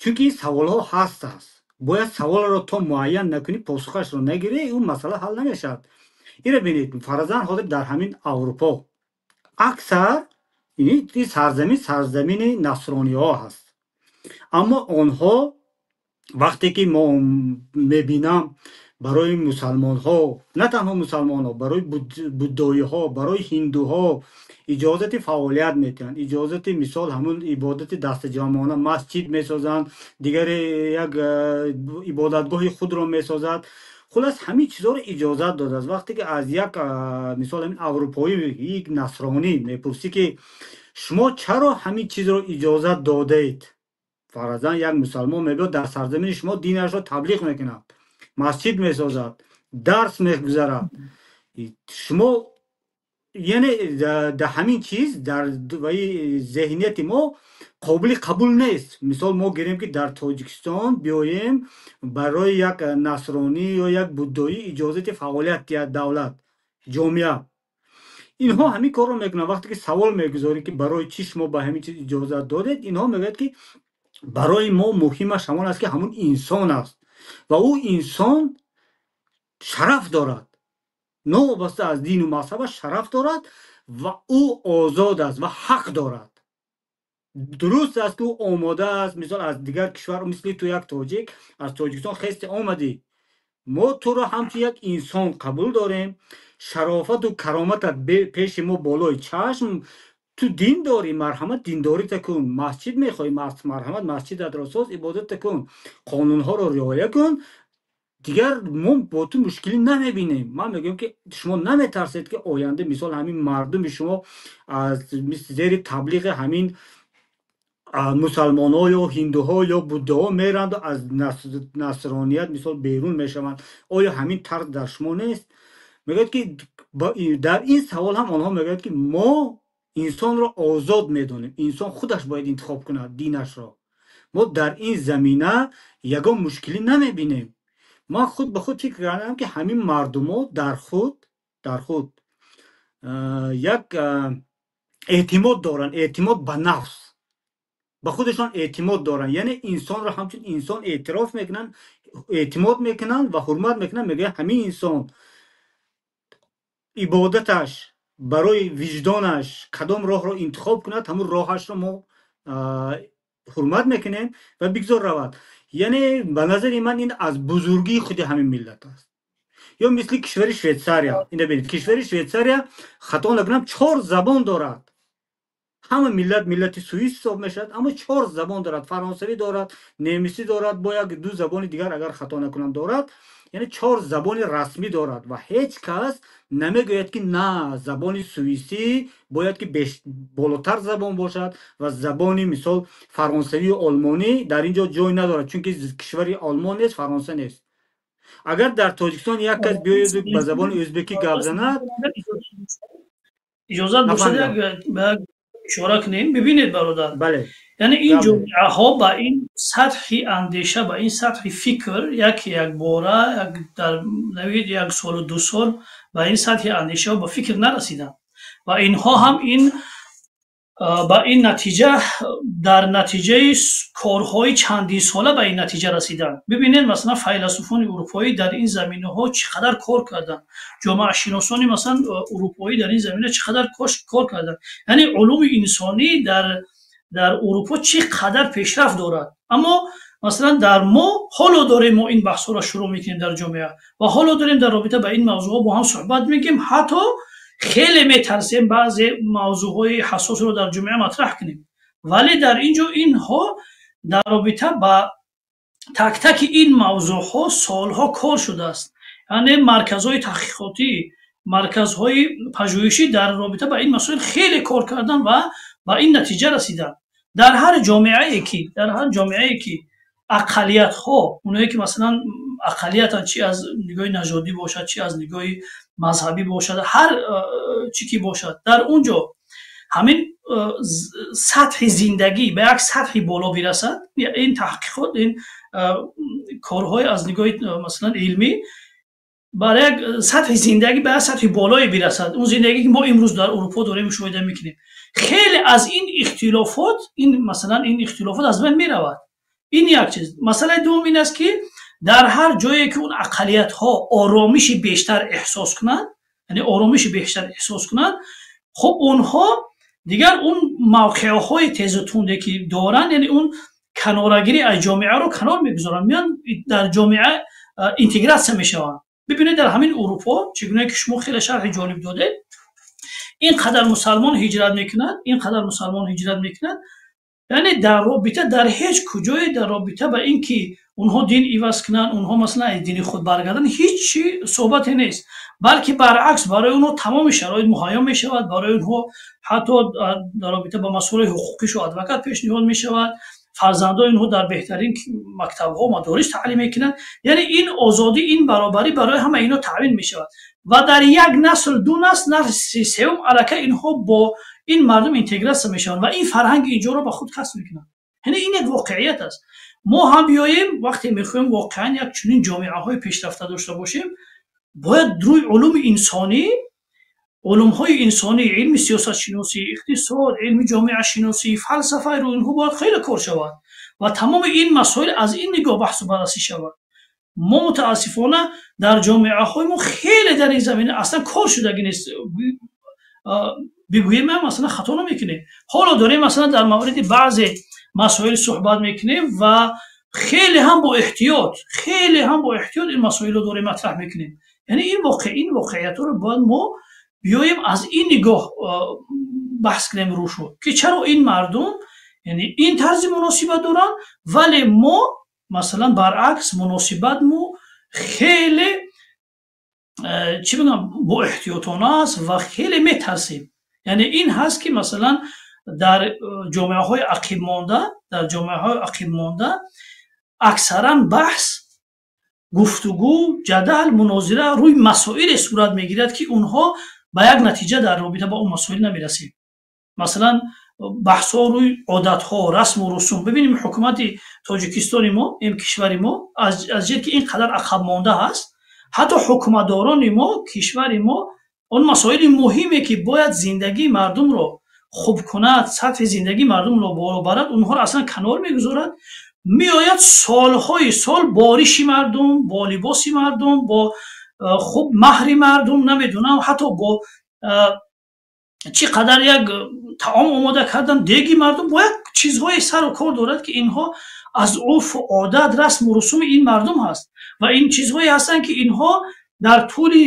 чунки ин саволҳо ҳаст аст. Бояд саволро то муайян накунӣ, посухашро нагирӣ, он масъала ҳал намешавад. Инро бинед, фарзан, ҳозир дар ҳамин Аврупо аксар ин сарзамин сарзамини насрониҳо ҳаст, аммо онҳо вақте ки мо мебинам, Барои мусалмонҳо, на танҳо мусалмонҳо, барои буддоиҳо, барои ҳиндуҳо иҷозати фаъолият метиҳанд, иҷозати, мисол, ҳамун ибодати дастаҷамъона, масҷид месозанд, дигаре як ибодатгоҳи худро месозад. Хулас, ҳамин чизҳоро иҷозат додааст. Вақте ки аз як, мисол, ҳамин аврупоӣ, як насронӣ мепурсӣ, ки шумо чаро ҳамин чизро иҷозат додаед, фарзан, як мусалмон мебиёд, дар сарзамини шумо динашро таблиғ мекунад, масҷид месозад, дарс мегузарад, шумо, яъне, дар ҳамин чиз дар ваи зеҳнияти мо қобили қабул нест. Мисол, мо гирем, ки дар Тоҷикистон биёем, барои як насронӣ ё як буддоӣ иҷозати фаъолият диҳад давлат, ҷомеа. Инҳо ҳамин корро мекунанд. Вақте ки савол мегузорӣ, ки барои чӣ шумо ба ҳамин чиз иҷозат додед, инҳо мегӯяд, ки барои мо муҳимаш ҳамон аст, ки ҳамун инсон аст ва ӯ инсон шараф дорад, новобаста аз дину мазҳабаш шараф дорад ва ӯ озод аст ва ҳақ дорад. Дуруст аст, ки ӯ омода аст, мисол, аз дигар кишвар, мисли ту як тоҷик аз Тоҷикистон хести омадӣ, мо туро ҳамчун як инсон қабул дорем, шарофату кароматат пеши мо болои чашм. Ту дин дорӣ, марҳамат, диндорита кун. Масҷид мехоҳӣ, марҳамат, масҷидатро соз, ибодатта кун, қонунҳоро риоя кун, дигар мо бо ту мушкилӣ намебинем. Ман мегӯям, ки шумо наметарсед, ки оянда, мисол, ҳамин мардуми шумо аз зери таблиғи ҳамин мусалмонҳо ё ҳиндуҳо ё буддаҳо меранду аз насроният, мисол, берун мешаванд? Оё ҳамин тарз дар шумо нест? Мегӯяд, ки дар ин савол ҳам онҳо мегӯяд, ки мо инсонро озод медонем, инсон худаш бояд интихоб кунад динашро, мо дар ин замина ягон мушкилӣ намебинем. Ман худ ба худ фикр кардам, ки ҳамин мардумо дар худ як эътимод доранд, эътимод ба нафс, ба худашон эътимод доранд, яъне инсонро ҳамчун инсон эътироф мекунанд, эътимод мекунанд ва ҳурмат мекунанд. Мегӯянд, ҳамин инсон ибодаташ барои виҷдонаш кадом роҳро интихоб кунад, ҳамун роҳашро мо ҳурмат мекунем ва бигзор равад. Яъне, ба назари ман, ин аз бузургии худи ҳамин миллат аст. Ё мисли кишвари Швейтсария, ина бинед, кишвари Швейтсария, хато накунам, чор забон дорад. Ҳама миллат миллати суис ҳисоб мешавад, аммо чор забон дорад: фаронсавӣ дорад, немисӣ дорад, бо як ду забони дигар, агар хато накунам, дорад. Яъне чор забони расмӣ дорад ва ҳеҷ кас намегӯяд, ки на, забони суисӣ бояд ки болотар забон бошад ва забони, мисол, фаронсавию олмонӣ дар ин ҷо ҷой надорад, чунки кишвари Олмон нест, Фаронса нест. Агар дар Тоҷикистон як кас биёяду ба забони ӯзбекӣ гап занад...
Иҷозат бошад, як ишора кунем. Бибинед, бародар.
Бале.
Яъне ин ҷомеаҳо ба ин сатҳи андеша, ба ин сатҳи фикр як якбора, дар навид як солу 2 сол ба ин сатҳи андеша ба фикр нарасиданд ва инҳо ҳам ин ба ин натиҷа дар натиҷаи корҳои чандинсола ба ин натиҷа расиданд. Бибинед, масалан, файласуфони урупоӣ дар ин заминаҳо чӣ қадар кор карданд, ҷомеашиносони, масалан, урупоӣ дар ин замина чӣ қадар кор карданд. Яъне улуми инсонӣ дар Урупо чӣ қадар пешрафт дорад. Аммо, масалан, дар мо ҳоло дорем, мо ин баҳсҳоро шурӯъ мекунем дар ҷомеа ва ҳоло дорем дар робита ба ин мавзӯъҳо бо ҳам суҳбат мекунем, ҳатто хеле метарсем баъзе мавзӯъҳои ҳассосро дар ҷомеа матраҳ кунем. Вале дар ин ҷо инҳо дар робита ба так-таки ин мавзӯъҳо солҳо кор шудааст. Яъне марказҳои таҳқиқотӣ, марказҳои пажӯҳишӣ дар робита ба ин масоил хеле кор карданд ва ба ин натиҷа расиданд. Дар ҳар ҷомеае ки ақаллиятҳо, оное ки, масалан, ақаллиятанд, чи аз нигоҳи нажодӣ бошад, чи аз нигоҳи мазҳабӣ бошад, ҳар чӣ ки бошад, дар он ҷо ҳамин сатҳи зиндагӣ ба як сатҳи боло бирасад, ин таҳқиқот, ин корҳои аз нигоҳи, масалан, илмӣ, бар як сатҳи зиндагӣ ба як сатҳи болое бирасад, он зиндагӣ ки мо имрӯз дар Урупо дорем, мушоҳида мекунем, хеле аз ин ихтилофот, ин, масалан, ин ихтилофот аз байн меравад. Ин як чиз. Масъалаи дуввум ин аст, ки дар ҳар ҷое ки он ақаллиятҳо оромиши бештар эҳсос кунанд, яъне оромиши бештар эҳсос кунанд, хуб, онҳо дигар он мавқеъҳои тезу тунде ки доранд, яъне он канорагирӣ аз ҷомеаро канор мегузоранд, меянд дар ҷомеа. Интегратсия мешаванд. Бибинед, дар ҳамин Урупо, чӣ гуна ки шумо хеле шарҳи ҷолиб додед, ин қадар мусалмон ҳиҷрат мекунад, ин қадар мусалмон ҳиҷрат мекунад, яъне дар робита дар ҳеҷ куҷое дар робита ба ин ки онҳо дин иваз кунанд, онҳо масалан аз дини худ баргарданд, ҳеҷ чи суҳбате нест, балки баръакс барои онҳо тамоми шароит муҳайё мешавад, барои онҳо ҳатто дар робита ба масъулаи ҳуқуқишу адвокат пешниҳод мешавад, фарзандои онҳо дар беҳтарин мактабҳо, мадорис таълим мекунанд. Яъне ин озодӣ, ин баробарӣ барои ҳама инҳо таъмин мешавад ва дар як насл, ду насл, насли сеюм аллакай инҳо бо ин мардум интегратсия мешаванд ва ин фарҳанги инҷоро ба худ касб мекунанд. Яъне ин як воқеият аст. Мо ҳам биёем, вақте мехоҳем воқеан як чунин ҷомеаҳои пешрафта дошта бошем, бояд рӯи улуми инсонӣ, улумҳои инсонӣ, илми сиёсатшиносӣ, иқтисод, илми ҷомеашиносӣ, фалсафа, рӯи инҳо бояд хеле кор шавад ва тамоми ин масоил аз ин нигоҳ баҳсу баррасӣ шавад. Мо мутаассифона дар ҷомеаҳои мо хеле дар ин замина аслан кор шудагӣ нест, бигӯем ҳам масалан хато намекунем. Ҳоло дорем масалан дар мавриди баъзе масоил суҳбат мекунем ва хеле ҳам бо эҳтиёт, хеле ҳам бо эҳтиёт ин масоилро дорем матраҳ мекунем. Яъне ин воқеиятҳоро бояд мо биёем аз ин нигоҳ баҳс кунем рӯшу, ки чаро ин мардум яъне ин тарзи муносибат доранд, вале мо масалан баръакс муносибатмо хеле чӣ бигӯям бо эҳтиётона аст ва хеле метарсем. Яъне ин ҳаст, ки масалан дар ҷомеаҳои ақибмонда, дар ҷомеаҳои ақибмонда аксаран баҳс, гуфтугӯ, ҷадал, мунозира рӯи масоиле сурат мегирад, ки онҳо ба як натиҷа дар робита ба он масоил намерасем. Масалан баҳсҳо рӯи одатҳо, расму русум. Бибинем, ҳукумати Тоҷикистони мо, ин кишвари мо аз ҷиҳат ки ин қадар ақабмонда ҳаст, ҳатто ҳукуматдорони мо, кишвари мо он масоили муҳиме ки бояд зиндагии мардумро хуб кунад, сатҳи зиндагии мардумро боло барад, онҳоро аслан канор мегузорад, меояд солҳои сол бо риши мардум, бо либоси мардум, бо хуб маҳри мардум, намедонам, ҳатто бо чӣ қадар як таом омода кардан, деги мардум, бо як чизҳое сару кор дорад, ки инҳо аз урфу одат, расму русуми ин мардум ҳаст ва ин чизҳое ҳастанд, ки инҳо дар тӯли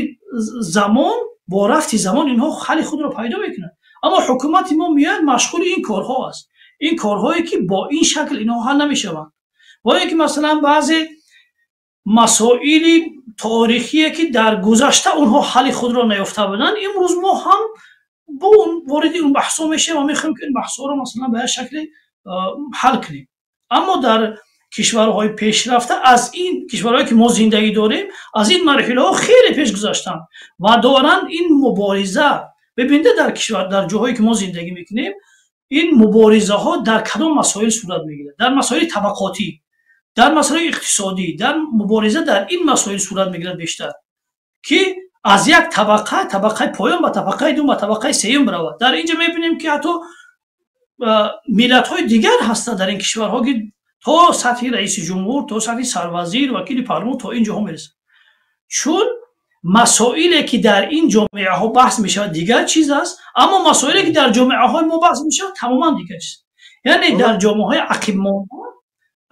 замон, бо рафти замон инҳо ҳалли худро пайдо мекунанд. Аммо ҳукумати мо меояд машғули ин корҳо аст, ин корҳое ки бо ин шакл инҳо ҳал намешаванд. Ва ин ки масалан баъзе масоили таърихие ки дар гузашта онҳо ҳалли худро наёфта буданд, имрӯз мо ҳам бо он вориди он баҳсҳо мешавем ва мехоҳем, ки ин баҳсҳоро масалан ба як шакле ҳал кунем. Аммо дар кишварҳои пешрафта, аз ин кишварҳое ки мо зиндагӣ дорем, аз ин марҳилаҳо хеле пеш гузаштанд ва доранд ин мубориза. Бибинед, дар кишвар, дар ҷоҳое ки мо зиндагӣ мекунем, ин муборизаҳо дар кадом масоил сурат мегирад? Дар масоили табақотӣ, дар масоили иқтисодӣ, дар мубориза дар ин масоил сурат мегирад бештар, ки аз як табақа, табақаи поён ба табақаи дуввум, ба табақаи сеюм биравад. Дар инҷа мебинем, ки ҳатто миллатҳои дигар ҳастанд дар ин кишварҳо, ки то сатҳи раиси ҷумҳур, то сатҳи сарвазир, вакили парлумон, то ин ҷоҳо мерасанд, чун масоиле ки дар ин ҷомеаҳо баҳс мешавад дигар чиз аст, аммо масоиле ки дар ҷомеаҳои мо баҳс мешавад тамоман дигар чиз. Яъне дар ҷомеаҳои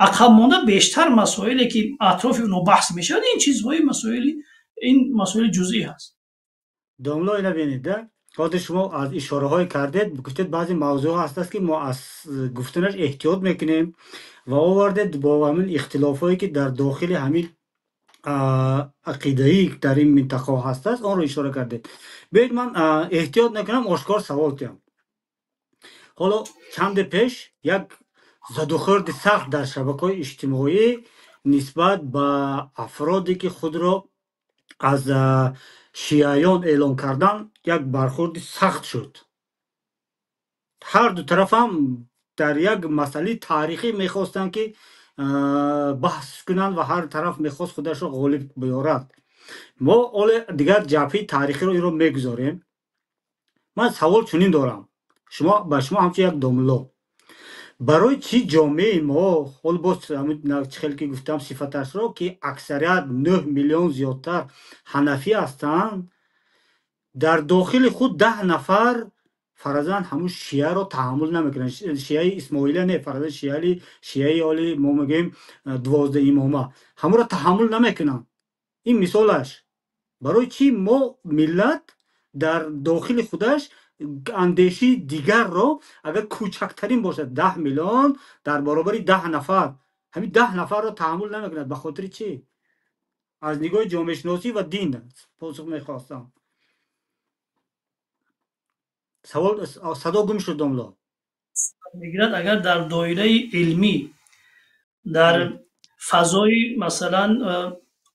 ақибмонда бештар масоиле ки атрофи онҳо баҳс мешавад, ин чизҳои масоили ин масоили ҷузъӣ ҳаст.
Домло, ина бинед, да, ҳозир шумо аз ишораҳое кардед, гуфтед баъзе мавзӯъҳо ҳастааст, ки мо аз гуфтанаш эҳтиёт мекунем ва овардед бо ҳамин ихтилофҳое, ки дар дохили ҳамин ақидаӣ дар ин минтақаҳо ҳастааст, онро ишора кардед. Биёед, ман эҳтиёт накунам, ошкор савол диҳам. Ҳоло чанде пеш як задухӯрди сахт дар шабакаҳои иҷтимоӣ нисбат ба афроде, ки худро аз шиаён эълон кардан, як бархӯрди сахт шуд. Ҳар ду тарафам дар як масъалаи таърихӣ мехостанд, ки баҳс кунанд ва ҳар тараф мехост худашро ғолиб биёрад. Мо оле дигар ҷабҳаи таърихиро инро мегузорем. Ман савол чунин дорам шумо ба шумо ҳамчун як домло: барои чӣ ҷомеаи мо ҳол боз чӣ хел ки гуфтам сифаташро, ки аксарият 9 миллион зиёдтар ҳанафӣ ҳастанд, дар дохили худ 10 нафар Фарзан ҳамун шиаро таҳаммул намекунанд. Шиаи исмоилия не, фарзан шиаи оли мо мегӯем 12 имома, ҳамуро таҳаммул намекунанд. Ин мисолаш. Барои чӣ мо миллат дар дохили худаш андешии дигарро, агар кӯчактарин бошад, 10 миллион дар баробари 10 нафар, ҳамин 10 нафарро таҳаммул намекунад? Ба хотири чӣ? Аз нигоҳи ҷомеашиносӣ ва дин посух мехостам. Савол, садо гум шуд, домло.
Мегирад, агар дар доираи илмӣ, дар фазои масалан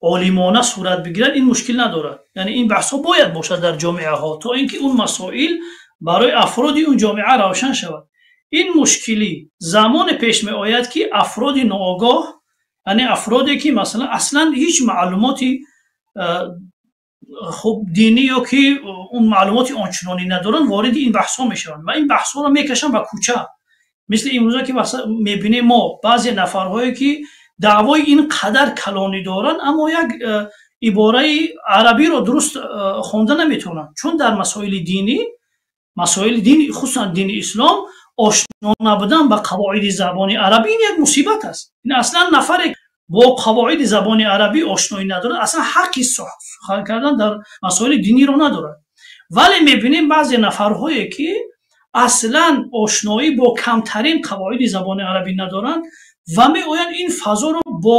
олимона сурат бигирад, ин мушкил надорад. Яъне ин баҳсҳо бояд бошад дар ҷомеаҳо, то ин ки он масоил барои афроди он ҷомеа равшан шавад. Ин мушкилӣ замоне пеш меояд, ки афроди ноогоҳ, яъне афроде ки масалан аслан ҳеҷ маълумоти хуб динӣ ё ки он маълумоти ончунонӣ надоранд, вориди ин баҳсҳо мешаванд ва ин баҳсҳоро мекашанд ба кӯча. Мисли имрӯза ки мебинем мо баъзе нафарҳое ки даъвои ин қадар калонӣ доранд, аммо як ибораи арабиро дуруст хонда наметавонанд, чун дар масоили динӣ, масоили дини, хусусан дини ислом, ошно набудан ба қавоиди забони арабӣ ин як мусибат аст. Ин аслан нафаре бо қавоиди забони арабӣ ошноӣ надорад, аслан ҳаққи сухан кардан дар масоили диниро надорад. Вале мебинем баъзе нафарҳое ки аслан ошноӣ бо камтарин қавоиди забони арабӣ надоранд ва меоянд ин фазоро бо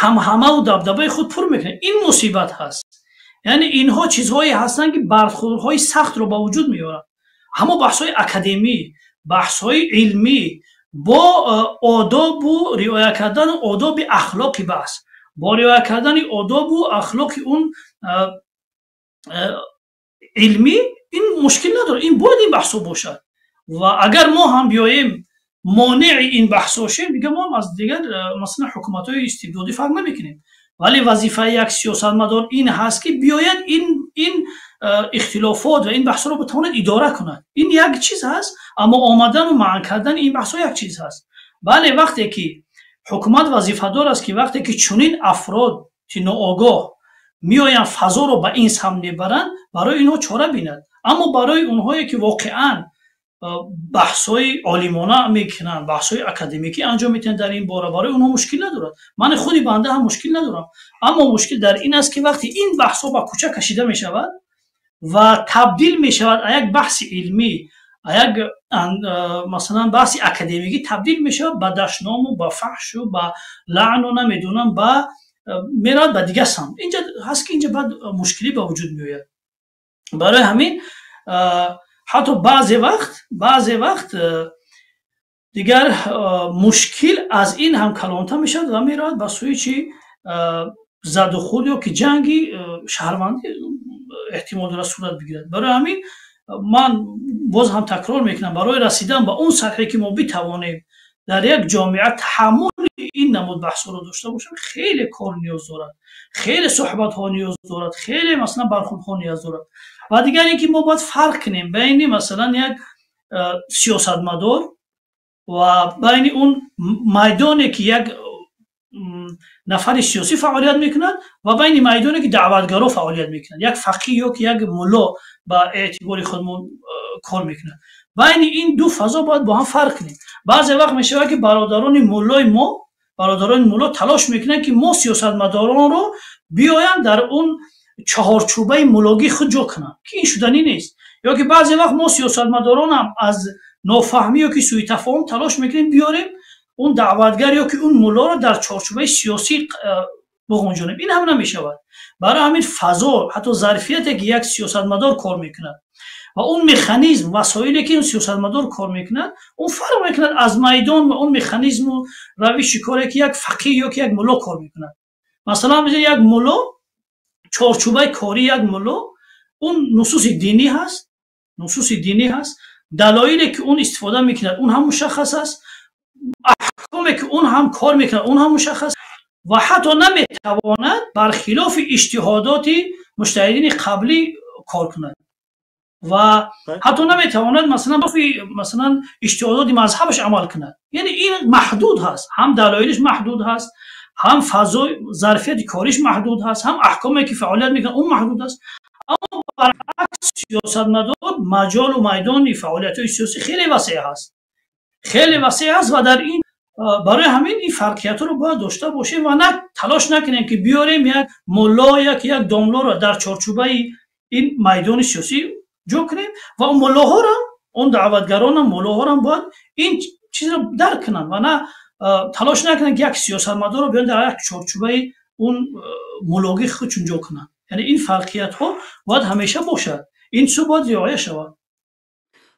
ҳамҳамаву дабдабаи худ пур мекунанд. Ин мусибат ҳаст. Яъне инҳо чизҳое ҳастанд, ки бархӯрдҳои сахтро ба вуҷуд меоранд. Ҳамо баҳсҳои академӣ, баҳсҳои илмӣ бо одобу риоя кардани одоби ахлоқи баҳс, бо риоя кардани одобу ахлоқи он илмӣ, ин мушкил надорад. Ин бояд ин баҳсҳо бошад. Ва агар мо ҳам биёем монеи ин баҳсҳо шем, дигар мо ҳам аз дигар масалан ҳукуматҳои истибдодӣ фарқ намекунем. Вале вазифаи як сиёсатмадор ин ҳаст, ки биёяд ин ихтилофот ва ин баҳсҳоро битавонад идора кунад. Ин як чиз ҳаст, аммо омадану манъ кардани ин баҳсҳо як чиз ҳаст. Бале, вақте ки ҳукумат вазифадор аст, ки вақте ки чунин афроди ноогоҳ меоянд, фазоро ба ин самт мебаранд, барои инҳо чора бинад. Аммо барои онҳое ки воқеан баҳсҳои олимона мекунанд, баҳсҳои академикӣ анҷом медиҳанд дар ин бора, барои онҳо мушкил надорад. Ман худи банда ҳам мушкил надорам. Аммо мушкил дар ин аст, ки вақте ин баҳсҳо ба кӯча кашида мешавад ва табдил мешавад а як баҳси илмӣ, а як масалан баҳси академикӣ табдил мешавад ба дашному, ба фаҳшу, ба лаъну, намедонам, ба меравад ба дигар самт. Инҷа ҳаст, ки инҷа баъд мушкилӣ ба вуҷуд меояд. Барои ҳамин ҳатто баъзе вақт дигар мушкил аз ин ҳам калонтар мешавад ва меравад ба сӯи чи задухӯрд ё ки ҷанги шаҳрвандӣ эҳтимол дорад сурат бигирад. Барои ҳамин ман боз ҳам такрор мекунам, барои расидан ба он сатҳе ки мо битавонем дар як ҷомеа таҳаммули ин намуд баҳсҳоро дошта бошем, хеле кор ниёз дорад, хеле суҳбатҳо ниёз дорад, хеле масалан бархӯрдҳо ниёз дорад. Ва дигар ин ки мо бояд фарқ кунем байни масалан як сиёсатмадор ва байни он майдоне ки як нафари сиёсӣ фаъолият мекунад, ва байни майдоне ки даъватгаро фаъолият мекунад, як фақиҳ ё ки як мулло ба эътибори худмон кор мекунад. Байни ин ду фазо бояд бо ҳам фарқ кунем. Баъзе вақт мешавад, ки бародарони муллои мо, бародарони мулло талош мекунанд, ки мо сиёсатмадоронро биёянд дар он чаҳорчӯбаи муллогии худ ҷо кунанд, ки ин шуданӣ нест. Ё ки баъзе вақт мо сиёсатмадоронам аз нофаҳмӣ ё ки сӯитафоҳум талош мекунем биёрем он даъватгар ё ки он муллоро дар чорчӯбаи сиёсӣ буғунҷонем. Ин ҳам намешавад. Барои ҳамин фазо, ҳатто зарфияте ки як сиёсатмадор кор мекунад ва он механизм, васоиле ки он сиёсатмадор кор мекунад, он фарқ мекунад аз майдон ва он механизму равиши коре ки як фақиҳ ё ки як мулло кор мекунад. Масалан, як мулло, чорчӯбаи кории як мулло он нусуси динӣ ҳаст, нусуси динӣ ҳаст, далоиле ки он истифода мекунад, он ҳам мушаххас аст, аҳкоме ки он ҳам кор мекунад, он ҳам мушаххас, ва ҳатто наметавонад бархилофи иҷтиҳодоти муҷтаҳидини қаблӣ кор кунад ва ҳатто наметавонад масалан иҷтиҳодоти мазҳабаш амал кунад. Яъне ин маҳдуд ҳаст, ҳам далоилиш маҳдуд ҳаст, ҳам фазои зарфияти кориш маҳдуд ҳаст, ҳам аҳкоме ки фаъолият мекунад, он маҳдуд аст. Аммо баръакс, сиёсатмадор маҷолу майдони фаъолиятҳои сиёсӣ хеле васеъ ҳаст, хеле васеъ аст ва дар ин барои ҳамин ин фарқиятҳоро бояд дошта бошем ва на талош накунем, ки биёрем як мулло, як домлоро дар чорчӯбаи ин майдони сиёсӣ ҷо кунем ва он муллоҳоро, он даъватгаронам, муллоҳорам бояд ин чизро дарк кунанд ва на талош накунанд, ки як сиёсатмадорро биён дар як чорчӯбаи он муллогии худшон ҷо кунанд. Яъне ин фарқиятҳо бояд ҳамеша бошад, ин чизо бояд риоя шавад.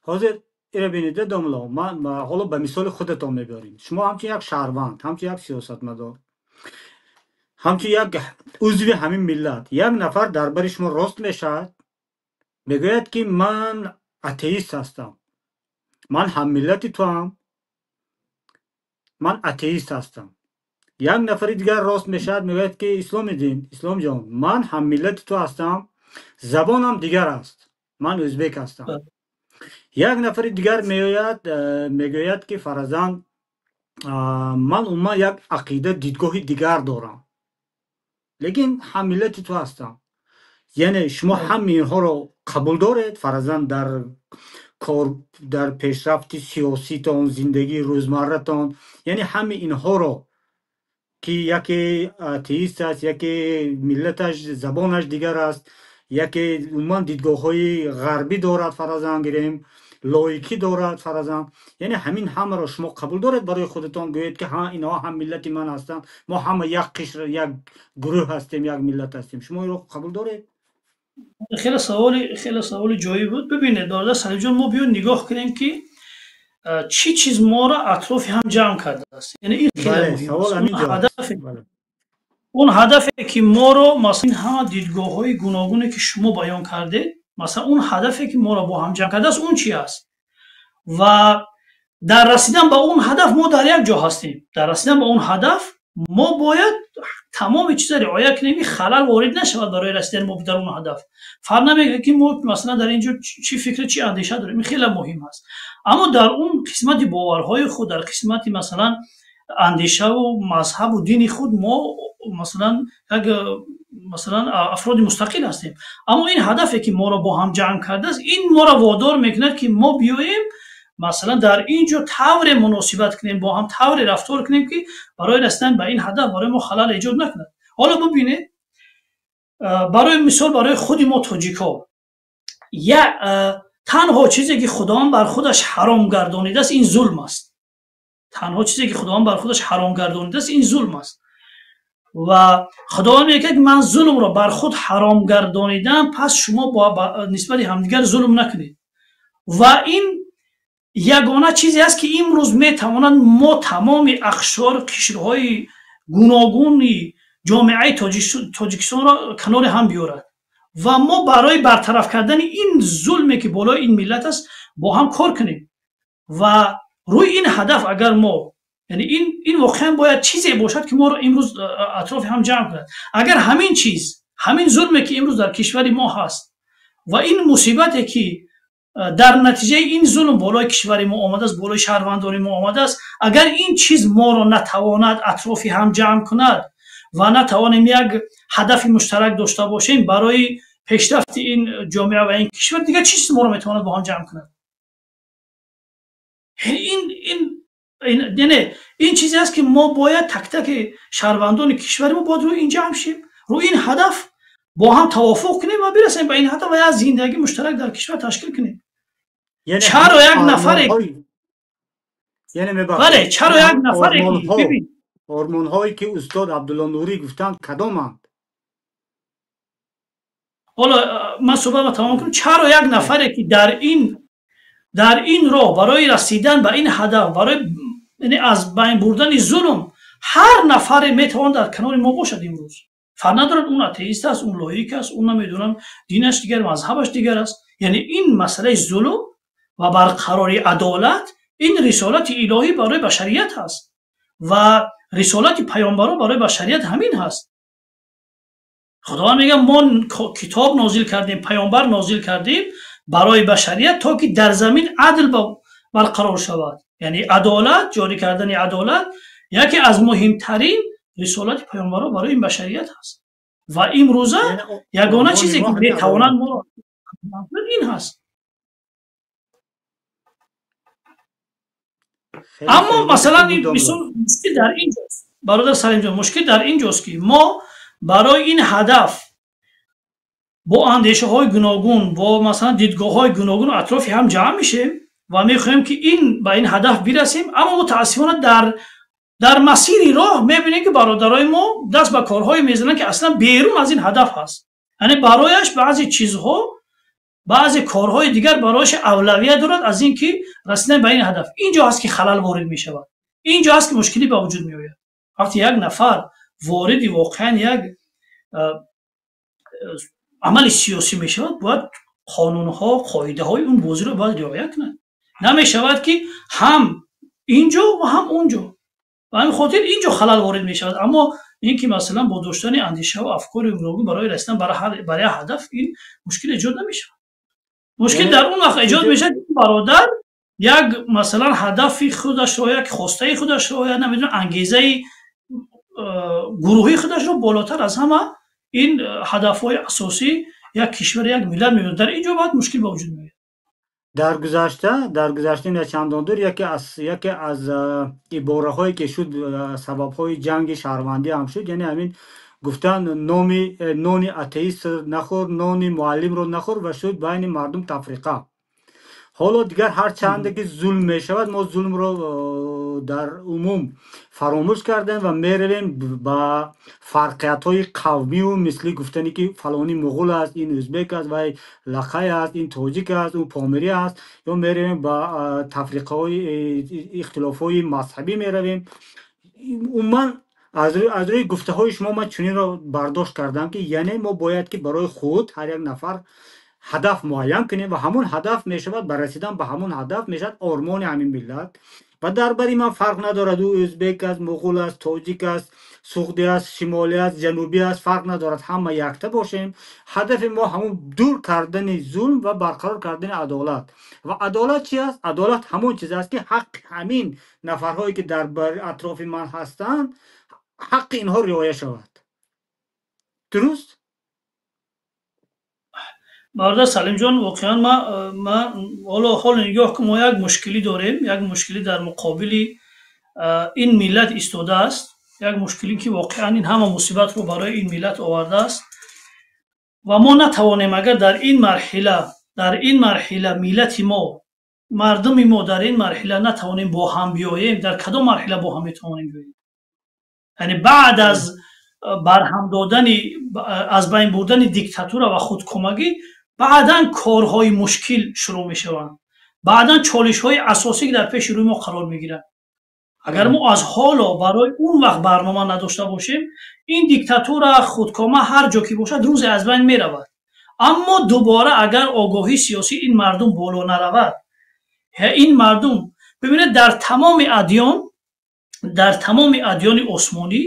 Ҳозир иро бинед, домло, ман ҳоло ба мисоли худатон мебиёрем. Шумо ҳамчун як шаҳрванд, ҳамчун як сиёсатмадор, ҳамчун як узви ҳамин миллат, як нафар дар бари шумо рост мешавад, мегӯяд, ки ман атеист ҳастам, ман ҳаммиллати туам, ман атеист ҳастам. Як нафари дигар рост мешавад, мегӯяд, ки Исломиддин, Исломҷон, ман ҳаммиллати ту ҳастам, забонам дигар аст, ман ӯзбек ҳастам. Як нафари дигар меояд, мегӯяд, ки фарзан ман умуман як ақида, дидгоҳи дигар дорам, лекин ҳаммиллати ту ҳастам. Яъне шумо ҳамаи инҳоро қабул доред, фарзан дар кор, дар пешрафти сиёситон, зиндагии рӯзмарратон, яъне ҳамаи инҳоро, ки яке атеист аст, яке миллаташ, забонаш дигар аст, яке умуман дидгоҳҳои ғарбӣ дорад, фарзан гирем, лоикӣ дорад, фарзан, яъне ҳамин ҳамаро шумо қабул доред барои худатон, гӯед, ки ҳа, инҳо ҳам миллати ман ҳастанд, мо ҳама як қишр, як гурӯҳ ҳастем, як миллат ҳастем? Шумо инро қабул доред?
Хеле саволи ҷолиб буд. Бибинед, бародар Салимҷон, мо биё нигоҳ кунем, ки чӣ чиз моро атрофи ҳам ҷамъ кардааст. Яъне ин хеле муҳим. Он ҳадафе, ки моро, масалан, ин ҳама дидгоҳҳои гуногуне, ки шумо баён кардед, масалан, он ҳадафе, ки моро бо ҳам ҷамъ кардааст, он чи аст? Ва дар расидан ба он ҳадаф мо дар як ҷо ҳастем. Дар расидан ба он ҳадаф мо бояд тамоми чиза риоя кунем, ки халал ворид нашавад барои расидани мо дар он ҳадаф. Фарқ намекунад, ки мо, масалан, дар ин ҷо чӣ фикр, чӣ андеша дорем, ин хеле муҳим аст. Аммо дар он қисмати боварҳои худ, дар қисмати, масалан, андешаву мазҳабу дини худ мо, масалан, як, масалан, афроди мустақил ҳастем. Аммо ин ҳадафе, ки моро бо ҳам ҷамъ кардааст, ин моро водор мекунад, ки мо биёем, масалан, дар ин ҷо тавре муносибат кунем, бо ҳам тавре рафтор кунем, ки барои расидан ба ин ҳадаф барои мо халал эҷод накунад. Ҳоло бубинед, барои мисол, барои худи мо, тоҷикҳо, як танҳо чизе, ки Худованд бар худаш ҳаром гардонидааст, ин зулм аст. Танҳо чизе, ки Худованд бар худаш ҳаром гардонидааст, ин зулм аст. Ва Худованд мегӯяд, ки ман зулмро бар худ ҳаром гардонидам, пас шумо нисбати ҳамдигар зулм накунед. Ва ин ягона чизе аст, ки имрӯз метавонад мо тамоми ақшор, қишрҳои гуногуни ҷомеаи Тоҷикистонро канори ҳам биёрад ва мо барои бартараф кардани ин зулме, ки болои ин миллат аст, бо ҳам кор кунем. Ва рӯи ин ҳадаф агар мо, яъне ин воқеан бояд чизе бошад, ки моро имрӯз атрофи ҳам ҷамъ кунад. Агар ҳамин чиз, ҳамин зулме, ки имрӯз дар кишвари мо ҳаст, ва ин мусибате, ки дар натиҷаи ин зулм болои кишвари мо омадааст, болои шаҳрвандони мо омадааст, агар ин чиз моро натавонад атрофи ҳам ҷамъ кунад ва натавонем як ҳадафи муштарак дошта бошем барои пешрафти ин ҷомеа ва ин кишвар, дигар чӣ чиз моро метавонад бо ҳам ҷамъ кунад? Ин яъне ин чизе аст, ки мо бояд, тактаки шаҳрвандони кишвари мо бояд рӯи ин ҷамъ шем, рӯи ин ҳадаф бо ҳам тавофуқ кунем ва бирасем ба ин ҳадаф ва як зиндагии муштарак дар кишвар ташкил кунем. Чаро як нафаре, бале, чаро як нафаре
Ормонҳое, ки устод Абдулло Нурӣ гуфтанд, кадоманд?
Ҳоло ман суҳбатро тамом кунам. Чаро як нафаре, ки дар ин роҳ барои расидан ба ин ҳадаф, барои аз байн бурдани зулм, ҳар нафаре метавонад дар канори мо бошад имрӯз, фарқ надорад, он атеист аст, он лоик аст, он намедонам, динаш дигар, мазҳабаш дигар аст. Яъне ин масъалаи зулм ва барқарории адолат, ин рисолати илоҳӣ барои башарият ҳаст ва рисолати паёмбарон барои башарият ҳамин ҳаст. Худованд мегӯяд: мо китоб нозил кардем, паёмбар нозил кардем барои башарият, то ки дар замин адл барқарор шавад. Яъне адолат, ҷорӣ кардани адолат яке аз муҳимтарин рисолати паёмбарон барои ин башарият ҳаст. Ва имрӯза ягона чизе, ки метавонад моро, ин ҳаст. Аммо масалан, мисол, мушкил дар инҷост, бародар Салимҷон, мушкил дар инҷост, ки мо барои ин ҳадаф бо андешаҳои гуногун, бо масалан дидгоҳҳои гуногун атрофи ҳам ҷамъ мешем ва мехоҳем, ки ин ба ин ҳадаф бирасем, аммо мутаассифона дар масири роҳ мебинем, ки бародарои мо даст ба корҳое мезананд, ки аслан берун аз ин ҳадаф ҳаст. Яъне барояш баъзе чизҳо, баъзе корҳои дигар барояш авлавият дорад аз ин ки расидан ба ин ҳадаф. Ин ҷо ҳаст, ки халал ворид мешавад, ин ҷо ҳаст, ки мушкилӣ ба вуҷуд меояд. Вақте як нафар вориди воқеан як амали сиёсӣ мешавад, бояд қонунҳо, қоидаҳои он бозиро бояд риоя кунад. Намешавад, ки ҳам ин ҷо ва ҳам он ҷо. Ба ҳамин хотир ин ҷо халал ворид мешавад. Аммо ин ки масалан бо доштани андешаву афкори гуногун барои расидан бар як ҳадаф, ин мушкил эҷод намешавад. Мушкил дар он вақт эҷод мешавад, ки бародар як масалан ҳадафи худашро, як хостаи худашро, я намедонам, ангезаи гурӯҳии худашро болотар аз ҳама ин ҳадафҳои асосӣ як кишвар, як миллат мебинад. Дар ин ҷо баъд мушкил ба вуҷуд меояд.
Дар гузашта, на чандон дур, яке аз ибораҳое, ки шуд, сабабҳои ҷанги шаҳрвандӣ ҳам шуд, яъне ҳамин гуфтан: номи нони атеист нахӯр, нони муаллимро нахӯр. Ва шуд байни мардум тафриқа. Ҳоло дигар ҳар чанде ки зулм мешавад, мо зулмро дар умум фаромӯш кардем ва меравем ба фарқиятҳои қавмию, мисли гуфтане, ки фалонӣ муғул аст, ин ӯзбек аст, вай лақай аст, ин тоҷик аст, ӯ помирӣ аст, ё меравем ба тафриқаҳои, ихтилофҳои мазҳабӣ меравем. Умуман, аз рӯи гуфтаҳои шумо ман чунинро бардошт кардам, ки яъне мо бояд ки барои худ ҳар як нафар ҳадаф муайян кунем ва ҳамон ҳадаф мешавад, ба расидан ба ҳамон ҳадаф мешавад ормони ҳамин миллат. Ва дар бари ман фарқ надорад, ӯ ӯзбек аст, муғул аст, тоҷик аст, суғдӣ аст, шимолӣ аст, ҷанубӣ аст, фарқ надорад, ҳама якта бошем. Ҳадафи мо ҳамон дур кардани зулм ва барқарор кардани адолат. Ва адолат чи аст? Адолат ҳамон чиз аст, ки ҳаққи ҳамин нафарҳое, ки дар атрофи ман ҳастанд, ҳаққи инҳо риоя шавад. Дуруст?
Бародар Салимҷон, воқеан ман ҳоло нигоҳ кун, мо як мушкилӣ дорем, як мушкилӣ дар муқобили ин миллат истодааст, як мушкилӣ, ки воқеан ин ҳама мусибатро барои ин миллат овардааст. Ва мо натавонем, агар дар ин марҳила миллати мо, мардуми мо дар ин марҳила натавонем бо ҳам биёем, дар кадом марҳила бо ҳам метавонем биёем? Яъне баъд аз барҳам додани, аз байн бурдани диктатура ва худкомагӣ, баъдан корҳои мушкил шурӯъ мешаванд, баъдан чолишҳои асосӣ дар пеши рӯи мо қарор мегиранд. Агар мо аз ҳоло барои он вақт барнома надошта бошем, ин диктатура, худкома ҳар ҷо ки бошад, рӯзе аз байн меравад. Аммо дубора агар огоҳии сиёсии ин мардум боло наравад, ин мардум, бибинед, дар тамоми адёни осмонӣ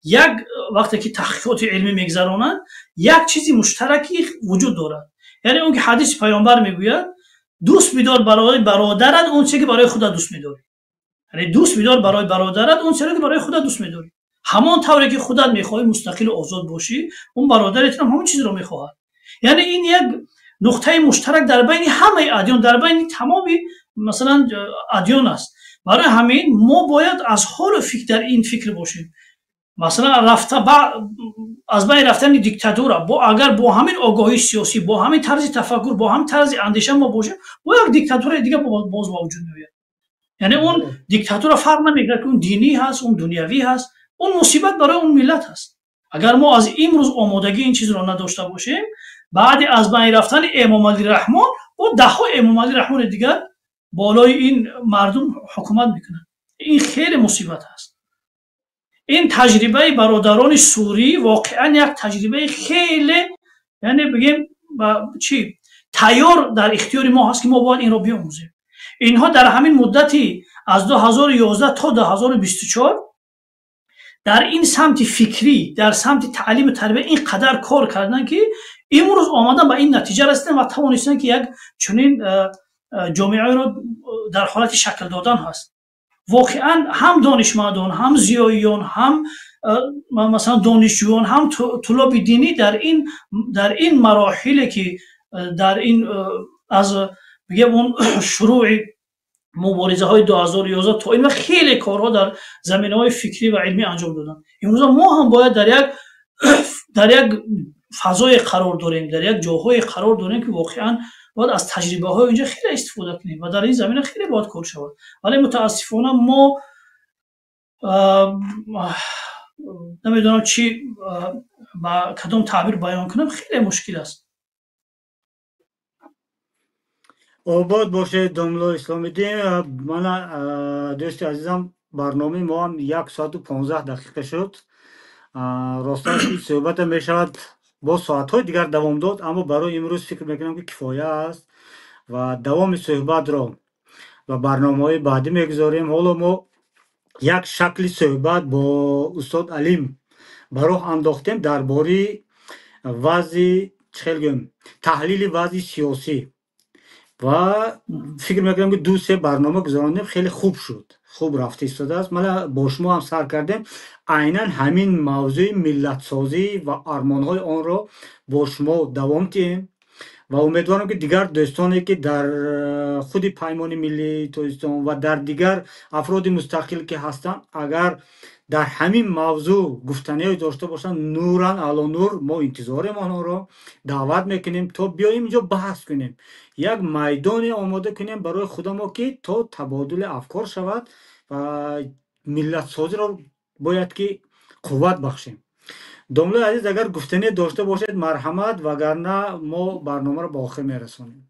як вақте ки таҳқиқоти илмӣ мегузаронанд, як чизи муштараки вуҷуд дорад. Яъне он ки ҳадиси паёмбар мегӯяд: «Дӯст бидор барои бародарат он чизе, ки барои худат дӯст медорӣ». Яъне дӯст бидор барои бародарат он чизе, ки барои худат дӯст медорӣ. Ҳамон тавре ки худат мехоҳӣ мустақилу озод бошӣ, он бародаратам ҳамон чизро мехоҳад. Яъне ин як нуқтаи муштарак дар байни ҳамаи адён, дар байни тамоми масалан адён аст. Барои ҳамин мо бояд аз ҳолу фикр дар ин фикр бошем. Масалан, рафта аз байн рафтани диктатура бо агар бо ҳамин огоҳии сиёсӣ, бо ҳамин тарзи тафаккур, бо ҳамин тарзи андеша мо бошем, бо як диктатураи дига боз ба вуҷуд меояд. Яъне он диктатура фарқ намекунад, ки он динӣ ҳаст, он дунявӣ ҳаст, он мусибат барои он миллат ҳаст. Агар мо аз имрӯз омодагии ин чизро надошта бошем, баъди аз байн рафтани Эмомалӣ Раҳмон бо даҳҳо Эмомалӣ Раҳмони дигар болои ин мардум ҳукумат мекунанд. Ин хеле мусибат аст. Ин таҷрибаи бародарони сурӣ воқеан як таҷрибаи хеле, яъне бигем, чӣ тайёр дар ихтиёри мо ҳаст, ки мо бояд инро биомӯзем. Инҳо дар ҳамин муддати аз 2011 то 2024 дар ин самти фикрӣ, дар самти таълиму тарбия ин қадар кор карданд, ки имрӯз омадан ба ин натиҷа расиданд ва тавонистанд, ки як чунин ҷомеаеро дар ҳолати шакл додан ҳаст. Воқеан ҳам донишмандон, ҳам зиёиён, ҳам масалан донишҷӯён, ҳам туллоби динӣ дар ин мароҳиле, ки дар ин аз бигем он шурӯъи Муборизаҳои 2011 то ин вақт хеле корҳо дар заминаҳои фикрӣ ва илмӣ анҷом доданд. Имрӯза мо ҳам бояд дар як фазое қарор дорем, дар як ҷоҳое қарор дорем, ки воқеан бояд аз таҷрибаҳои инҷа хеле истифода кунем ва дар ин замина хеле бояд кор шавад. Вале мутаассифона мо, намедонам, чӣ ба кадом таъбир баён кунам, хеле мушкил аст.
Обод бошед, домло Исломиддин. Мана, дӯсти азизам, барномаи мо ҳам 1 соату 15 дақиқа шуд. Росташ, ин суҳбата мешавад бо соатҳои дигар давом дод, аммо барои имрӯз фикр мекунам, ки кифоя аст ва давоми суҳбатро ба барномаҳои баъдӣ мегузорем. Ҳоло мо як шакли суҳбат бо устод Алим ба роҳ андохтем дар бораи вазъи, чӣ хел гӯем, таҳлили вазъи сиёсӣ ва фикр мекунам, ки ду се барнома гузарондем, хеле хуб шуд, хуб рафта истодааст. Мана, бо шумо ҳам сар кардем, айнан ҳамин мавзӯи миллатсозӣ ва армонҳои онро бо шумо давом диҳем ва умедворам, ки дигар дӯстоне, ки дар худи Паймони миллии Тоҷикистон ва дар дигар афроди мустақил ки ҳастанд, агар дар ҳамин мавзӯъ гуфтаниҳое дошта бошанд, нуран ало нур, мо интизорем, онҳоро даъват мекунем, то биёем инҷо баҳс кунем, як майдоне омода кунем барои худамо, ки то табодули афкор шавад ва миллатсозиро бояд ки қувват бахшем. Домлои азиз, агар гуфтане дошта бошед, марҳамат, вагарна мо барномаро ба охир мерасонем.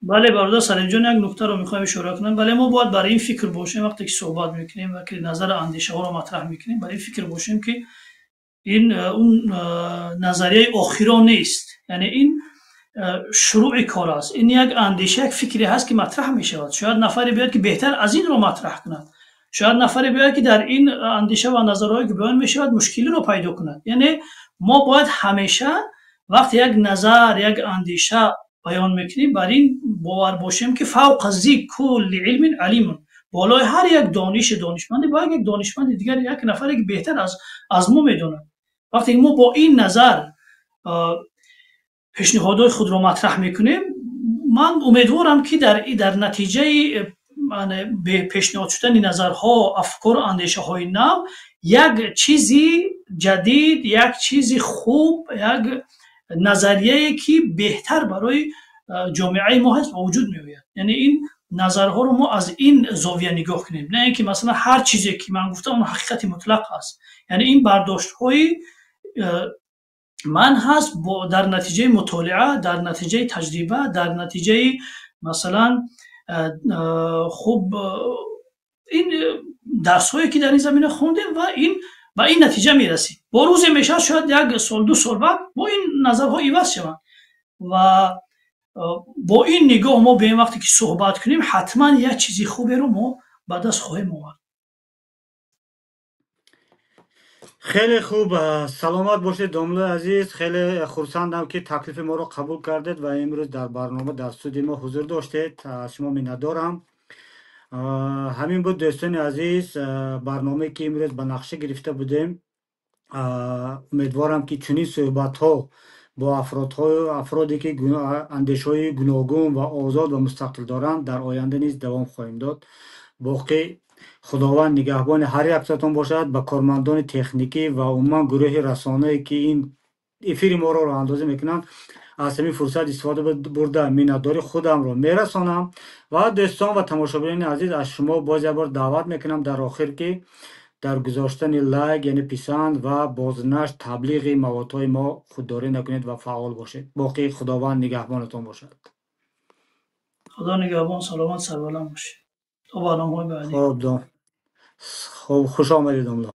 Бале, бародар Салимҷон, як нуктаро мехоҳам ишора кунам. Бале, мо бояд бар ин фикр бошем, вақте ки суҳбат мекунем ва ки назару андешаҳоро матраҳ мекунем, бар ин фикр бошем, ки ин он назарияи охиро нест, яъне ин шурӯъи кор аст. Ин як андеша, як фикре ҳаст, ки матраҳ мешавад. Шояд нафаре биёяд, ки беҳтар аз инро матраҳ кунад, шояд нафаре биёяд, ки дар ин андеша ва назарҳое, ки баён мешавад, мушкилиро пайдо кунад. Яъне мо бояд ҳамеша, вақте як назар, як андеша баён мекунем, бар ин бовар бошем, ки فوق ذي كل علم عليم, болои ҳар як дониши донишманде бояд як донишманди дигар, як нафаре, ки беҳтар аз мо медонад. Вақте мо бо ин назар пешниҳодҳои худро матраҳ мекунем, ман умедворам, ки дар натиҷаи пешниҳод шудани назарҳо, афкору андешаҳои нав як чизи ҷадид, як чизи хуб, як назарияе, ки беҳтар барои ҷомеаи мо ҳаст, ба вуҷуд меояд. Яъне ин назарҳоро мо аз ин зовия нигоҳ кунем, на ин ки масалан ҳар чизе, ки ман гуфтам, он ҳақиқати мутлақ аст. Яъне ин бардоштҳои ман ҳаст дар натиҷаи мутолиа, дар натиҷаи таҷриба, дар натиҷаи масалан хуб ин дарсҳое, ки дар ин замина хондем, ва ин ба ин натиҷа мерасид. Бо рӯзе мешавад, шояд як сол, 2 сол баъд бо ин назарҳо иваз шаванд ва бо ин нигоҳ мо ба ин вақте ки суҳбат кунем, ҳатман як чизи хуберо мо ба даст хоҳем овард.
Хеле хуб, саломат бошед, домлои азиз. Хеле хурсандам, ки таклифи моро қабул кардед ва имрӯз дар барнома, дар студияи мо ҳузур доштед. Аз шумо миннатдорам. Ҳамин буд, дӯстони азиз, барномае, ки имрӯз ба нақша гирифта будем. Умедворам, ки чунин суҳбатҳо бо афроде, ки андешаҳои гуногун ва озод ва мустақил доранд, дар оянда низ давом хоҳем дод. Боқӣ Худованд нигаҳбони ҳар яктатон бошад. Ба кормандони техникӣ ва умуман гурӯҳи расонае, ки ин эфири моро роҳандозӣ мекунанд, аз ҳамин фурсат истифода бурда, миннатдори худамро мерасонам. Ва дӯстон ва тамошобинони азиз, аз шумо боз як бор даъват мекунам дар охир, ки дар гузоштани лайк, яъне писанд, ва бознашр, таблиғи маводҳои мо худдорӣ накунед ва фаъол бошед. Боқӣ Худованд нигаҳбонатон бошад.
Худо нигаҳбон, саломат, сарбаланд бошед то барномаҳои баъдӣ.
Хуб, хуб, хуш омадед, домло.